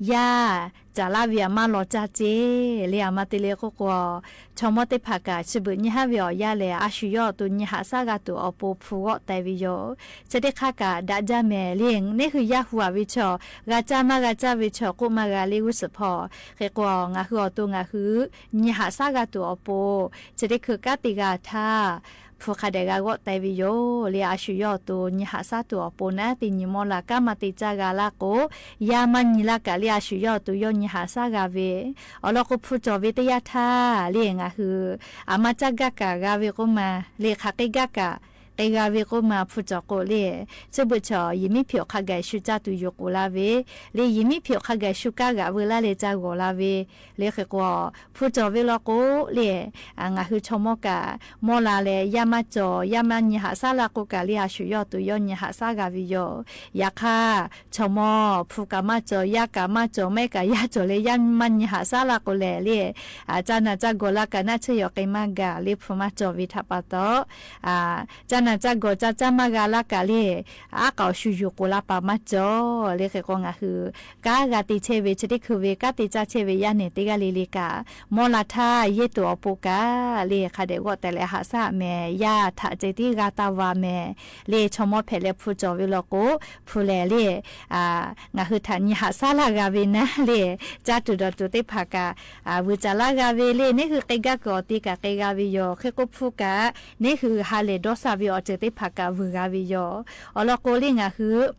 yaˇ caˍ laˇ ve aˬ maˇ law caˇ ceˇ le. Aˬ ma te le k'oˆ k'o, chaw mawˇ teˇ hpaˍ kaꞈ chi beuꞈ nyi haˉ ve awˬ yaˇ lehˬ, a shu yawˇ awˬ to nyi haꞈ shaˉ g'a tuˬ awˬ pon hpu g'awˆ teh ve yoˬ. Chi teˇ hk'aˇ kaꞈ daꞈ jaˇ mehˍ le. Neˇ hui yaˇ hu a ve chaw, g'a caˇ maˇ g'a caˇ ve chaw k'oˆ maˇ g'a le g'uˇ suhˍ hpawˇ. Hk'e k'o, ngaˬ hui awˬ to ngaˬ hui nyi haꞈ shaˉ g'a tuˬ awˬ pon chi teˇ hkui kanˉ te g'a htaˇ, hpu hk'a dehꞈ g'a g'awˆ teh ve yoˬ le. A shu yawˇ awˬ to nyi haꞈ shaˉ tuˬ awˬ pon naˉ, teˇ nyi mawˇ la kanˉ maˇ te caˇ g'a laˇ k'o, yaˇ maˇ nyi laˇ kaꞈ le a shu yawˇ awˬ to yawˇ nyi haꞈ shaˉ g'a ve awˬ lawn k'o, hpu cawˬ ve teˇ yanˇ htaˇ le ngaˬ hui aˬ ma caˇ gaˇ kaꞈ g'a ve k'oˆ ma le, hk'aˬ hk'e gaˇ kaꞈ hk'e g'a ve k'oˆ ma, hpu cawˬ k'o le, chi beuꞈ chaw yehˬ miˉ hpeꞈ awˬ hk'a gaˬ shu caˇ tuˬ yoˬ k'oˆ laˇ ve le, yehˬ miˉ hpeꞈ awˬ hk'a gaˬ shu kaˇ g'aꞈ veu laˇ leh caˇ g'awˬ la ve le. Hk'e k'o, hpu cawˬ ve law k'o le, ngaˬ hui chaw mawˇ kaꞈ mawˇ la leh yaˇ maˇ cawˬ, yaˇ maˇ nyi haꞈ shaˉ laˇ k'o kaꞈ le a shu yawˇ awˬ to yawˇ nyi haꞈ shaˉ g'a ve yoˬ. Yaꞈ hk'aˇ, chaw mawˇ hpu kaꞈ maˇ cawˬ, yaˇ kaꞈ maˇ cawˬ, mehˆ kaꞈ yaˇ cawˬ leh yaˇ maˇ nyi haꞈ shaˉ laˇ k'o lehˬ le, caˇ naˬ caˇ gawˬ la kaꞈ naˆ tsuhˇ yaw k'ai maˇ gaˬ le, hpu maˇ cawˬ ve htaꞈ pa taw, caˇ naˬ caˇ gawˬ caˇ caˇ maˇ g'a laˇ kaꞈ le, aˉ k'aoˍ shu yuˬ k'oˍ la paˍ maˇ cawˬ le. Hk'e k'o, ngaˬ hui kanˉ g'a te chehˇ ve chi teˇ hkui ve kanˉ te caˇ chehˇ ve yaˇ nehˬ teˇ g'aˇ le le kaꞈ, mawˇ la htaˇ yehˇ tuˬ awˬ pon kaꞈ le hk'a dehꞈ g'awˆ teh leh haꞈ shaˉ mehˍ. Yaˇ htaꞈ ceh tiˉ g'a taˇ va mehˍ le. Chaw mawˇ hpehꞈ leh hpu cawˬ ve law k'o, hpu lehˬ le ngaˬ hui htaꞈ nyi haꞈ shaˉ laˇ g'a ve naˉ le, caˇ tuˬ dawˬ tuˬ teˇ hpaˍ kaꞈ vuiˬ caˍ laˇ g'a ve le. Neˇ hui k'ai gaˇ kuiˬ awˬ te kaꞈ k'ai g'a ve yoˬ. Hk'e k'o, hpu kaꞈ neˇ hui ha lehˬ dawˇ sha ve awˬ ceuˬ teˇ hpaˍ kaꞈ vuiˬ g'a ve yoˬ. Awˬ lawn k'o le ngaˬ hui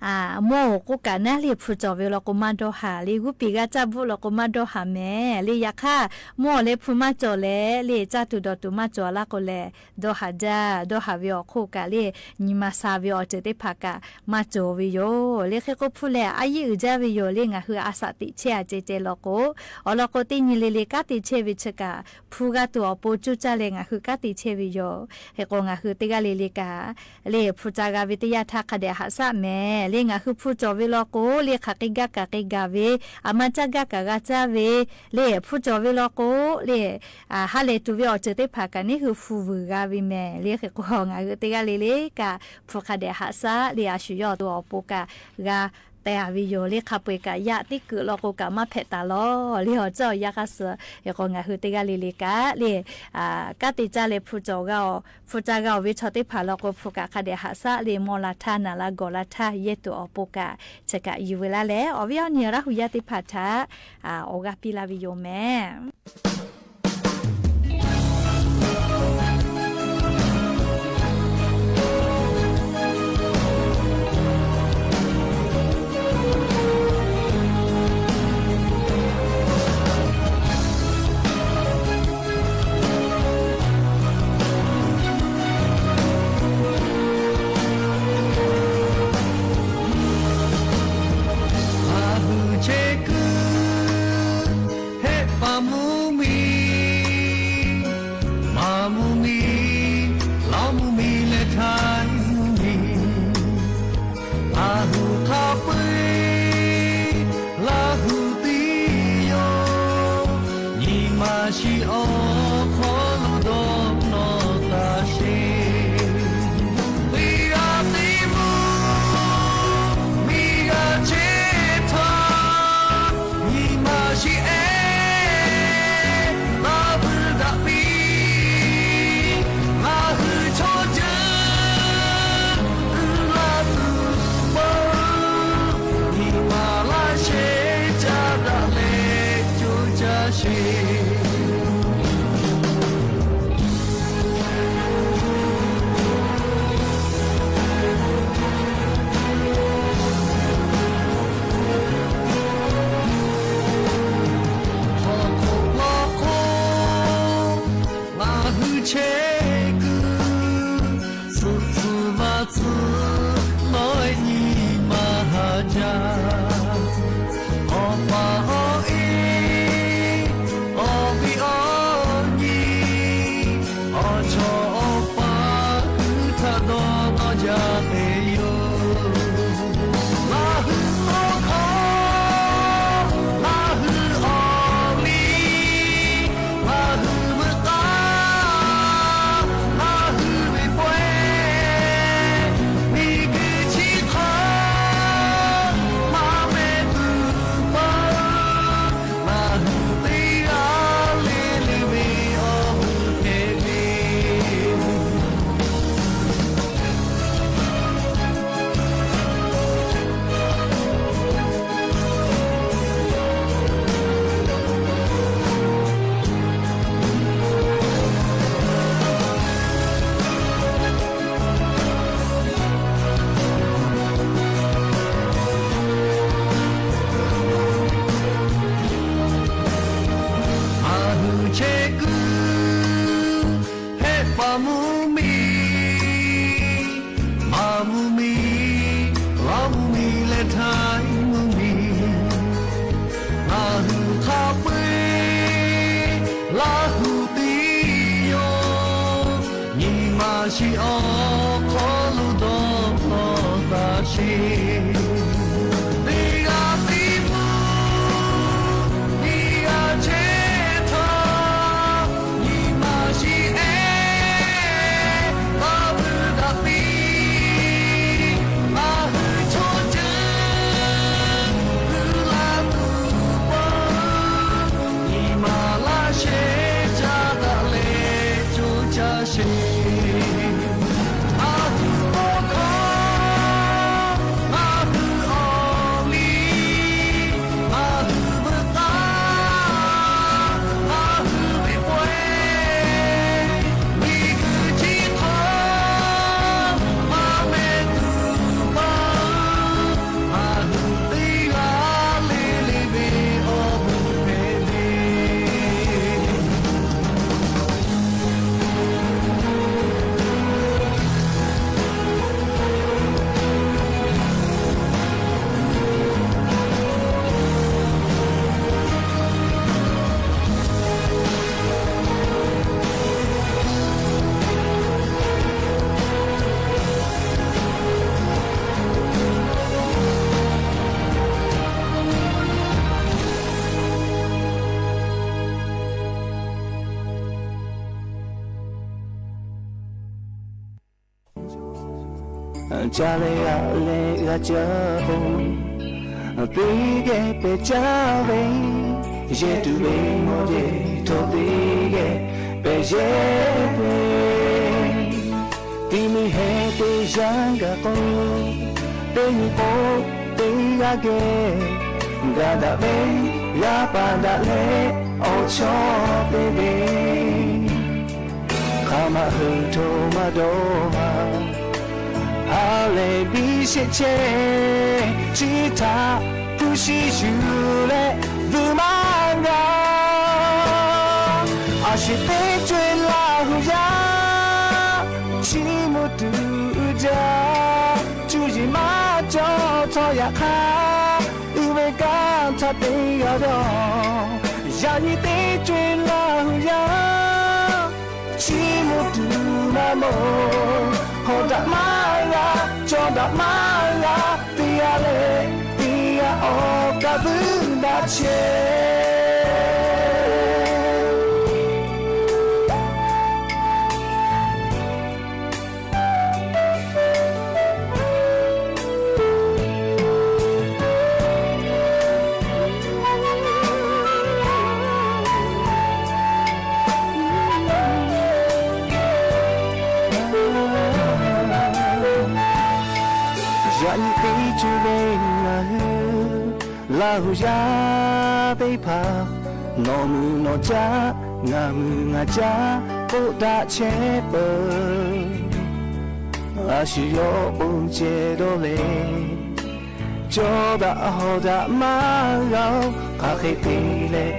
mawˇ oˬ k'oˆ kaꞈ naˉ le hpu cawˬ ve law k'o maˇ dawˇ haˍ le, g'uˇ piˍ g'a caˇ bvuhˆ law k'o maˇ dawˇ haˍ mehˍ le. Yaꞈ hk'aˇ, mawˇ leh hpu maˇ cawˬ leh le caˇ tuˬ dawˬ tuˬ maˇ cawˬ laˇ k'o lehˬ, dawˇ haˍ jaˇ. Dawˇ haˍ ve awˬ hk'oˆ kaꞈ le nyi ma sha ve awˬ ceuˬ teˇ hpaˍ kaꞈ maˇ cawˬ ve yoˬ le. Hk'e k'o, hpu lehˬ a yiˉ uiˍ jaˇ ve yoˬ le. Ngaˬ hui a shaꞈ teꞈ chehˇ a ceh ceh law k'o, awˬ lawn k'o teˇ nyi le le kanˉ te chehˇ ve chi kaꞈ hpu g'a tuˬ awˬ pon cuˇ caˇ leh ngaˬ hui kanˉ te chehˇ ve yoˬ. Hk'e k'o, ngaˬ hui teˇ g'aˇ le le kaꞈ le hpu ca g'a ve teˇ yanˇ htaˇ hk'a dehꞈ haꞈ shaˉ mehˍ le. Ngaˬ hui hpu cawˬ ve law k'o le hk'aˬ hk'e gaˇ kaꞈ hk'e gaˬ ve, aˬ ma caˇ gaˇ kaꞈ g'a caˇ ve le hpu cawˬ ve law k'o le, ha lehˬ tuˬ ve awˬ ceuˬ teˇ hpaˍ kaꞈ neˇ hui hpu vuiˬ g'a ve mehˍ le. Hk'e k'o, ngaˬ hui teˇ g'aˇ le le kaꞈ hpu hk'a dehꞈ haꞈ shaˉ le a shu yawˇ awˬ to awˬ pon kaꞈ g'a teh a ve yoˬ le. Hk'a peu-eˬ kaꞈ yaˇ teˇ kuiˬ law k'o kaꞈ maˇ hpehꞈ taˍ lawˬ le awˬ ceuˬ awˬ yanˇ hk'aˇ suh. Hk'e k'o, ngaˬ hui teˇ g'aˇ le le kaꞈ le kanˉ te caˇ leh hpu cawˬ g'a, hpu ca g'a-oˬ ve chaw teˇ hpaˍ law k'o, hpu kaꞈ hk'a dehꞈ haꞈ shaˉ le mawˇ la htaˇ naˬ la gawˬ la htaˇ yehˇ tuˬ awˬ pon kaꞈ chi kaꞈ yuˬ ve laˇ leh, awˬ viˉ awˬ nyi Laˇ hu yaˇ teˇ hpaˍ htaꞈ awˬ g'aˇ piˇ laˇ ve yoˬ mehˍ. Laˇ hu chehˇ kuiˬ hehˆ paˍ mvuhˇ miˬ, maˍ mvuhˇ miˬ, lawˇ mvuhˇ miˬ leh htaˇ mvuhˇ miˬ. Laˇ hu hk'a peu-eˬ Laˇ hu tiˉ yoˬ. Nyi ma shiˍ awˬ hk'aw lo dawˇ nawˬ taˇ sheˍ. Miˬ g'a teˇ mvuhˇ, miˬ g'a chehˇ htaˇ, nyi ma shiˍ ehˉ Laˇ hu daꞈ piˇ. Ngaˬ hui chaw ceuˬ uiˍ la tuˬ peuˬ, nyi ma laˇ shehˍ caˇ daꞈ leh coˇ caˇ sheˍ. Ca leh g'a leh g'a caˇ k'o, teˇ geh pehˬ caˇ ve, yehˬ tuˬ ve mawˬ yehˬ htawˇ teˇ geh pehˬ yehˬ ve, ti mi heh teˇ yanˇ gaˬ k'o, teˇ nyi k'o teˇ g'aˇ geh gaˬ daꞈ ve, g'a paˍ daꞈ leh awˬ chawˇ te ve, hk'aˬ ma hui hto maˇ dawˇ haˍ. Ha lehˬ biˇ sheˆ chehˇ, chi htaꞈ hpu shi yuˬ leh vuiˬ maˇ g'a. A shu teˇ co-e Laˇ hu yaˇ, chiˇ mvuh tuˬ uiˍ jaˇ. Cuˇ yiˍ maˇ cawˬ htawˇ yaꞈ hk'aˇ, uiˍ ve kanˇ htaˇ te g'a ve yoˬ. Yaꞈ nyi teˇ co-e Laˇ hu yaˇ, chiˇ mvuh tuˬ maˇ mawˬ. Hawˬ daꞈ maˇ g'a, cawˬ daꞈ maˇ g'a, teˇ g'aˇ leh teˇ g'aˇ awˬ kaˍ vuiˬ daꞈ chehˇ. Yaꞈ nyi teˇ co-e ve ngaˬ hui Laˇ hu yaˇ teˇ hpaˍ, nawˬ mui nawˬ caˉ, ngaˬ mui ngaˬ caˉ k'oˆ daꞈ chehˇ peuˬ. A shu yawˇ pon ceh dawˇ leh, cawˬ daꞈ hawˬ daꞈ maˇ g'a-oˬ. Hk'aˬ hk'e te leh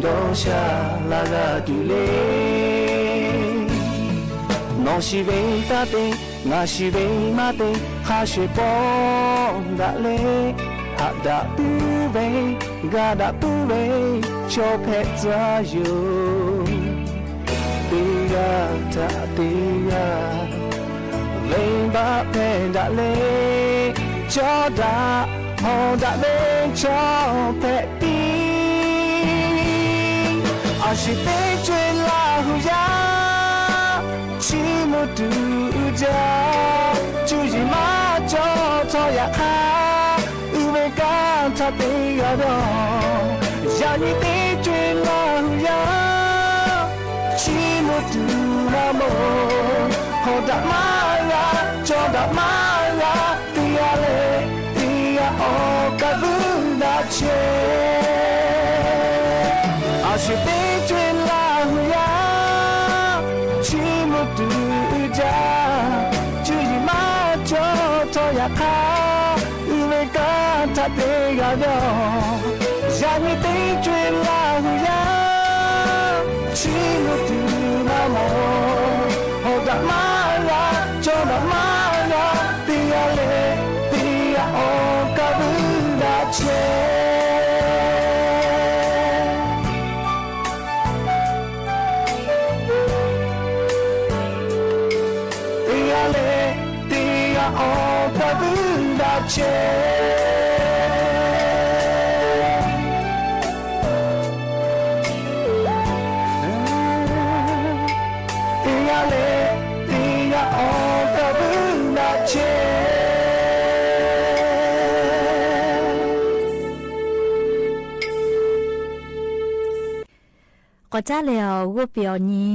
dawˇ sha la g'a tuˬ le. Nawˬ shiˍ ve taˇ te, ngaˬ shiˍ ve maˇ te, hk'a shuˍ pawˆ daꞈ leh, haꞈ daꞈ puiˉ ve, ga daꞈ puiˉ ve, chaw hpehꞈ tcuh yoˬ. Teˇ g'aˇ htaꞈ teˇ g'aˇ venˇbaˆ hpehˇ daꞈ leh, cawˬ daꞈ hawˬ daꞈ ve chaw hpehꞈ piˇ. A shu teˇ co-e Laˇ hu yaˇ, chiˇ mvuh tuˬ uiˍ jaˇ. Cuˇ yiˍ maˇ cawˬ htawˇ yaꞈ hk'aˇ, uiˍ ve kanˇ htaˇ te g'a ve yoˬ. Yaꞈ nyi teˇ co-e Laˇ hu yaˇ, chiˇ mvuh tuˬ maˇ mawˬ. Hawˬ daꞈ maˇ g'a, cawˬ daꞈ maˇ g'a, teˇ g'aˇ leh teˇ g'aˇ awˬ kaˍ vuiˬ daꞈ chehˇ. A shu teˇ co-e Laˇ hu yaˇ, chiˇ mvuh tuˬ uiˍ jaˇ. Cuˇ yiˍ maˇ cawˬ htawˇ yaꞈ hk'aˇ, uiˍ ve kanˇ htaˇ te g'a ve yoˬ. Yaꞈ nyi teˇ co-e Laˇ hu yaˇ, chiˇ mvuh tuˬ maˇ mawˬ. Hawˬ daꞈ maˇ g'a, cawˬ daꞈ maˇ g'a, teˇ g'aˇ leh teˇ g'aˇ awˬ kaˍ vuiˬ daꞈ chehˇ. Teˇ g'aˇ leh teˇ g'aˇ awˬ kaˍ vuiˬ daꞈ chehˇ. Teˇ g'aˇ leh teˇ g'aˇ awˬ kaˍ vuiˬ daꞈ chehˇ. K'awꞈ caˉ leh awˬ g'oˇ peˬ awˬ nyi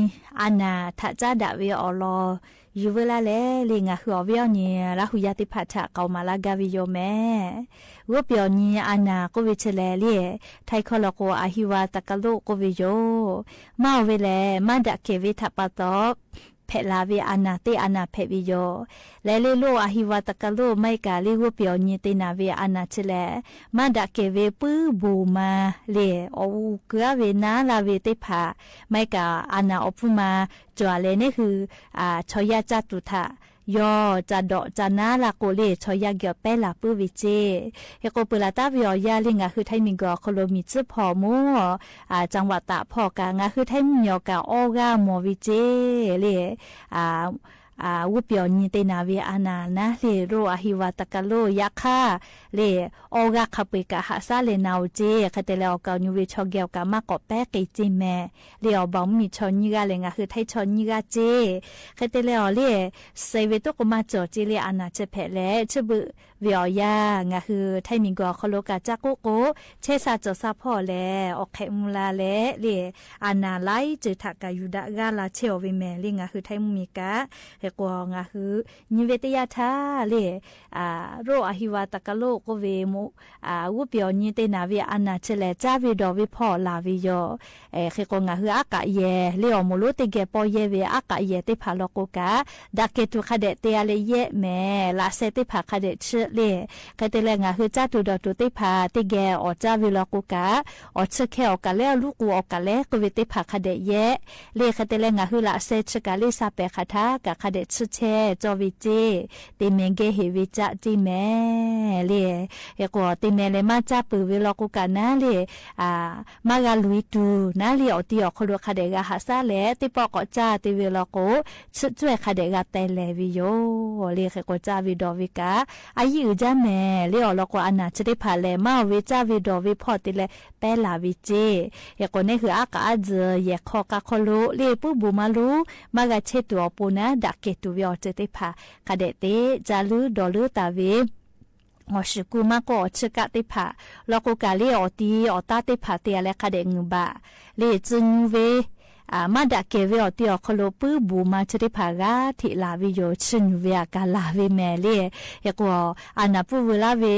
a naˍ htaꞈ caˉ daꞈ ve awˬ lawn yuˬ veu laˇ leh le, ngaˬ hui awˬ viˉ awˬ nyi Laˇ hu yaˇ teˇ hpaˍ htaꞈ k'aoˍ maˍ laˇ gaˇ ve yoˬ mehˍ. G'oˇ peˬ awˬ nyi a naˍ k'oˆ ve chi lehˬ le, Htaiˇ hkawˇ law k'o อหิวาตกโรค k'oˆ ve yoˬ. Maˇ oˬ ve lehˬ, maˇ daꞈ kehˬ ve htaꞈ pa taw hpehꞈ la ve a naˍ teˇ a naˍ hpehꞈ ve yoˬ. Leh le lo อหิวาตกโรค maˇ heˆ kaꞈ le g'oˇ peˬ awˬ nyi te naˍ ve a naˍ chi lehˬ, maˇ daꞈ kehˬ ve puiˉ boˬ ma le, awˬ g'uˇ keu-a ve naˉ laˇ ve teˇ hpaˍ, maˇ heˆ kaꞈ a naˍ awˬ pfuhˇ ma cawˬ leh neˇ hui chaw yaˇ caˇ tuˬ htaꞈ yawˇ ca dawꞈ ca naˉ laˇ k'o le, chaw yaˇ geh awˬ pehˉ laˬ puiˉ ve ceˇ. Hk'e k'o peuˬ laˬ taˍ ve awˬ yanˇ le ngaˬ hui Htaiˇ miˬguiˬ awˬ hk'aw lo miˬ tcuhˉ hpawˇ mvuhˇ, Caˇ vaꞈ taꞈ hpawˇ kaꞈ ngaˬ hui Htaiˇ mvuhˇmiˬ awˬ kaꞈ awˇ g'aˇ mawˬ ve ceˇ le. g'uˇ piˍ awˬ nyi te naˍ ve a naˍ naˉ le, โรคอะหิวาตกโรค yaꞈ hk'aˇ le, awˬ g'aˇ hk'a peu-eˬ kaꞈ haꞈ shaˉ leh na-oˬ ceˇ. Hk'e te leh awˬ kaˍ awˬ nyi ve chaw geh awˬ kaꞈ maˇ k'awꞈ pehˉ k'e ceˇ mehˍ le. Awˬ baˬ mvuhˇmiˬ chaw nyiˇ g'aˇ lehˬ ngaˬ hui Htaiˇ chaw nyiˇ g'aˇ ceˇ. Hk'e te leh awˬ le, suh ve toˉ k'o maˇ cawˬ ceˇ le, a naˍ chi hpehꞈ leh chi beuꞈ ve awˬ yanˇ ngaˬ hui Htaiˇ miˬguiˬ awˬ hk'aw lo kaꞈ caˇ k'oˆ k'o, chehˇ sha cawˬ sha hpawˇ lehˬ awˬ hk'ehꞈ mvuh la leh le, a naˍ laiˉ ceuˬ htaꞈ kaꞈ yuˬ daꞈ g'aˇ la chehˇ-aˬ ve mehˍ le ngaˬ hui Htaiˇ mvuhˇmiˬ kaꞈ. Hk'e k'o ngaˬ hui nyi ve teˇ yanˇ htaˇ le, โรคอะหิวาตกโรค k'oˆ ve g'uˇ piˍ awˬ nyi te naˍ ve a naˍ chi lehˬ caˇ ve dawˬ ve hpawˇ laˬ ve yoˬ. Hk'e k'o ngaˬ hui aˉ k'aꞈ yehˬ le awˬ moˍ lonˉ teˇ geh paw yehˇ ve aˉ k'aꞈ yehˬ teˇ hpaˍ law k'o kaꞈ, daꞈ kehˬ tuˬ hk'a dehꞈ te-a leh yehˆ mehˍ. Laꞈ sheh teˇ hpaˍ hk'a dehꞈ chiˇ le. Hk'e te leh ngaˬ hui caˇ tuˬ dawˬ tuˬ teˇ hpaˍ teˇ geh awˬ caˇ ve law k'o kaꞈ, awˬ chiˇ hkeh awˬ kaˍ lehˉ, awˬ luˉ k'u awˬ kaˍ lehˉ k'oˆ ve teˇ hpaˍ hk'a dehꞈ yehˆ le. Hk'e te leh ngaˬ hui laꞈ sheh chi kaꞈ le sha pehˍ hk'aˬ htaˇ kaꞈ hk'a dehꞈ chiˇ chehˇ cawˇ ve ceˇ. Te meh geh heˍ ve caˆ ceˇ mehˍ le. Hk'e k'o te meh leh maˇ caˇ peuˬ ve law k'o kaꞈ naˉ le, maˇ g'a luˬ-e tuˬ naˉ le awˬ ti awˬ hk'aw lo hk'a dehꞈ g'a haꞈ shaˉ leh teˇ pawˆ k'awꞈ caˇ te ve law k'o, chiˇ cawehˇ hk'a dehꞈ g'a teh lehˬ ve yoˬ le. Hk'e k'o caˇ ve dawˬ ve kaꞈ a yiˇ uiˍ jaˇ mehˍ le. Awˬ lawn k'o a naˍ chi teˇ hpaˍ lehˬ maˇ oˬ ve caˇ ve dawˬ ve hpawˇ te leh pehˉ laˬ ve ceˇ. Hk'e k'o neˇ hui aˉ k'aꞈ aˉ tzuhˬ yehˬ hk'aw k'a hk'aw lo le puiˉ bon maˇ lonˉ maˇ g'a chehˇ tuˬ awˬ pon naˉ daꞈ kehˬ tuˬ ve awˬ ceuˬ teˇ hpaˍ hk'a dehꞈ te caˇ leuˉ dawˬ leuˉ taˍ ve awˬ shiˍ kuˇ maˇ k'oˆ awˬ chiˇ kaˆ teˇ hpaˍ law k'o kaꞈ le awˬ ti awˬ taˇ teˇ hpaˍ te-a leh hk'a dehꞈ ngeuˍ baꞈ le. Tcuh nyu ve maˇ daꞈ kehˬ ve awˬ ti awˬ hk'aw lo puiˉ bon ma chi teˇ hpaˍ g'aˇ hteꞈ laˬ ve yoˬ. Chiˇ nyu ve aꞈ kaꞈ laˬ ve mehˍ le. Hk'e k'o a naˍ puiˉ veu laˇ ve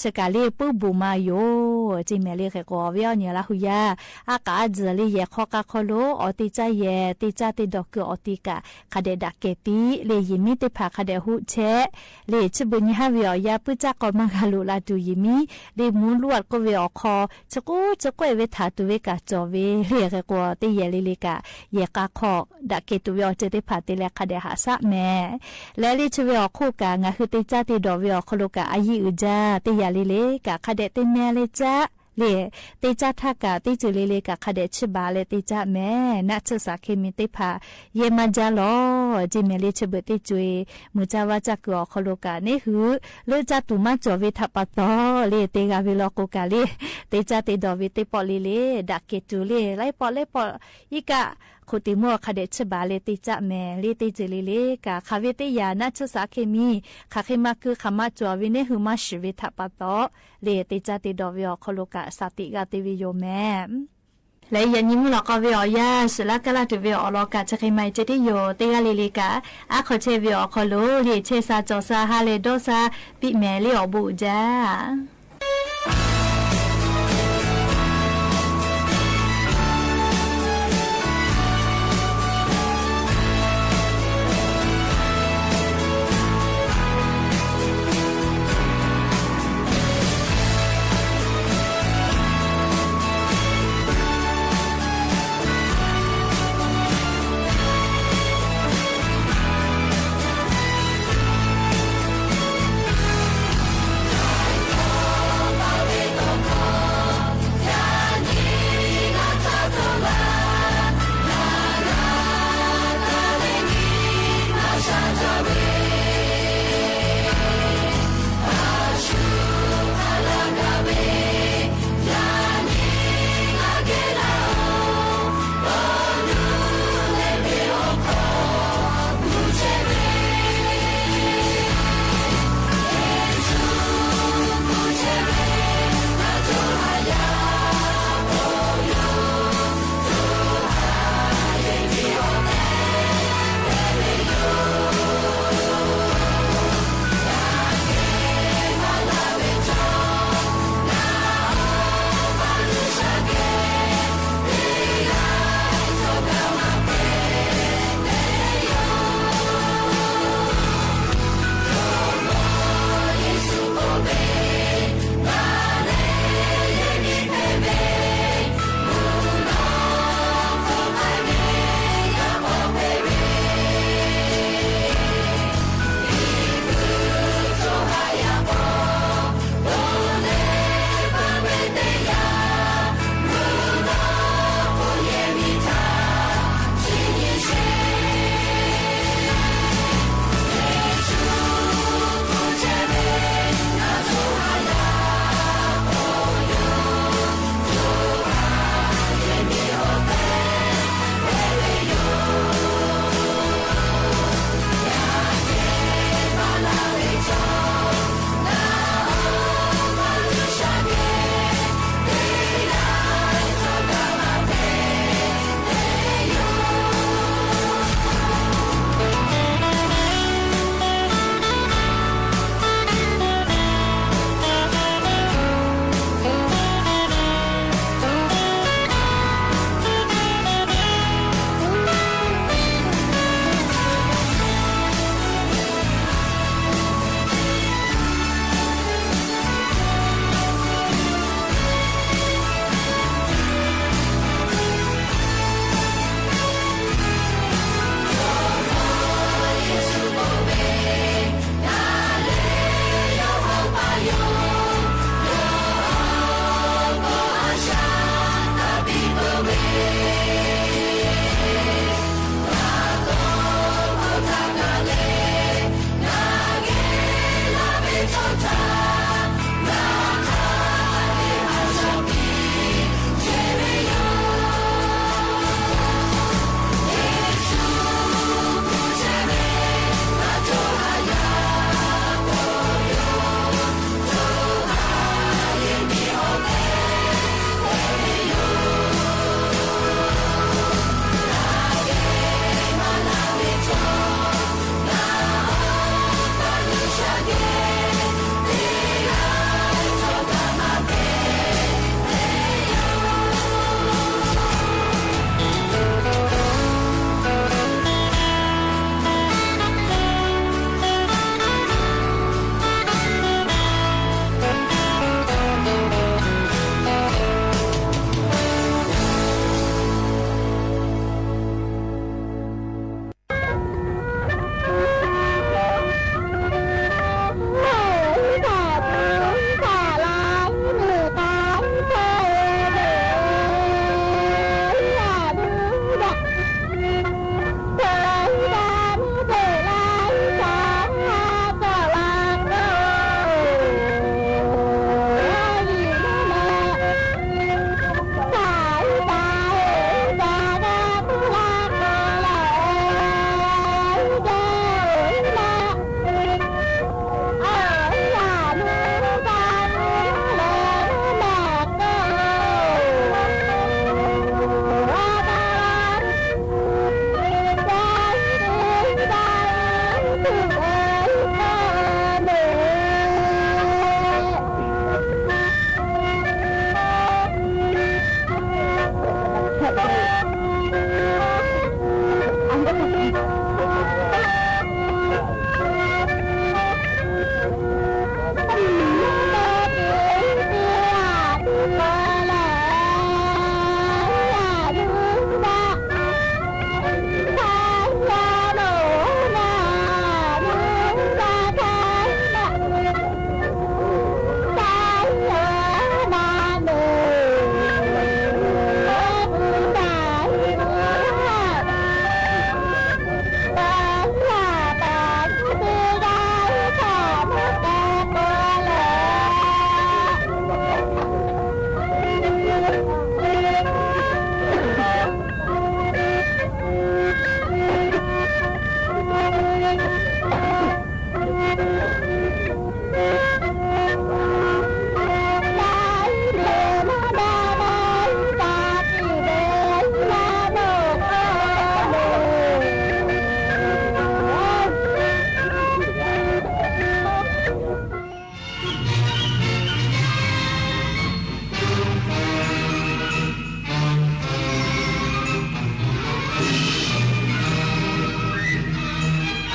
chi kaꞈ le puiˉ bon ma yoˬ ceˇ mehˍ le. Hk'e k'o awˬ viˉ awˬ nyi Laˇ hu yaˇ aˉ k'aꞈ aˉ tzuhˬ le yehˬ hk'aw k'a hk'aw lo awˬ te caˇ yehˬ te caˇ te dawˬ kuiˬ awˬ ti kaꞈ hk'a dehꞈ daꞈ kehˬ piˇ le. Yehˬ miˉ teˇ hpaˍ hk'a dehꞈ hoˆ chehˇ le. Chi beuꞈ nyi haˉ ve awˬ yanˇ puiˉ caˇ k'aw maˇ g'a loꞈ la tuˬ yehˬ miˉ le mvuhˇ luˇ-a k'oˆ ve awˬ hk'aw chi k'oˆ chi k'oˆ-e ve htaꞈ tuˬ ve kaꞈ cawˬ ve le. Hk'e k'o teˇ yehˬ le le kaꞈ yehˬ k'a hk'aw daꞈ kehˬ tuˬ ve awˬ ceuˬ teˇ hpaˍ te leh hk'a dehꞈ haꞈ shaˉ mehˍ. Leh le chi ve awˬ hk'oˆ kaꞈ ngaˬ hui te caˇ te dawˬ ve awˬ hk'aw lo kaꞈ a yiˇ uiˍ jaˇ teˇ yaꞈ le le kaꞈ hk'a dehꞈ te meh leh caˇ le. Te caˇ htaˇ kaꞈ teˇ ceuˬ le le kaꞈ hk'a dehꞈ chiˇ baˬ leh te caˇ mehˍ. Naˆ tsuhˇ shaˍ hkeh mi teˇ hpaˍ yehˇ maˇ jaˇ lawˬ ceˇ mehˍ le. Chi beuꞈ teˇ co-e mui caˇ vaˇ caˇ kuiˬ awˬ hk'aw lo kaꞈ neˇ hui leuˆ caˇ tuˬ maˇ cawˬ ve htaꞈ pa taw le te g'a ve law k'o kaꞈ le te caˇ te dawˬ ve teˇ pawˆ le le daꞈ kehˬ tuˬ le laiˉ pawˆ laiˉ pawˆ iˉ kaˆ hk'oꞈ teꞈ mvuhˇ hk'a dehꞈ chiˇ baˬ leh te caˇ mehˍ le. Teˇ ceuˬ le le kaꞈ hk'aˬ ve teˇ yaꞈ naˆ tsuhˇ shaˍ hkeh mi hk'aˬ hk'e maˇ keu hk'aˬ maˇ cawˬ ve neˇ hui maˇ shiˍ ve htaꞈ pa taw le te caˇ te dawˬ ve awˬ hk'aw lo kaꞈ shaˍ tiꞈ g'a te ve yoˬ mehˍ. Leh yaꞈ nyi mvuhˇ lawꞈ k'aw ve awˬ yanˇ suhˍ laˇ kaˇ laˇ tuˬ ve awˬ lawn kaꞈ chi hk'e ma-e ceh tiˉ yoˬ. Teˇ g'aˇ le le kaꞈ aˉ hk'aw chehˇ ve awˬ hk'aw lo le chehˇ sha cawˬ sha ha leh dawˇ sha piˇ mehˍ le awˬ bon uiˍ jaˇ.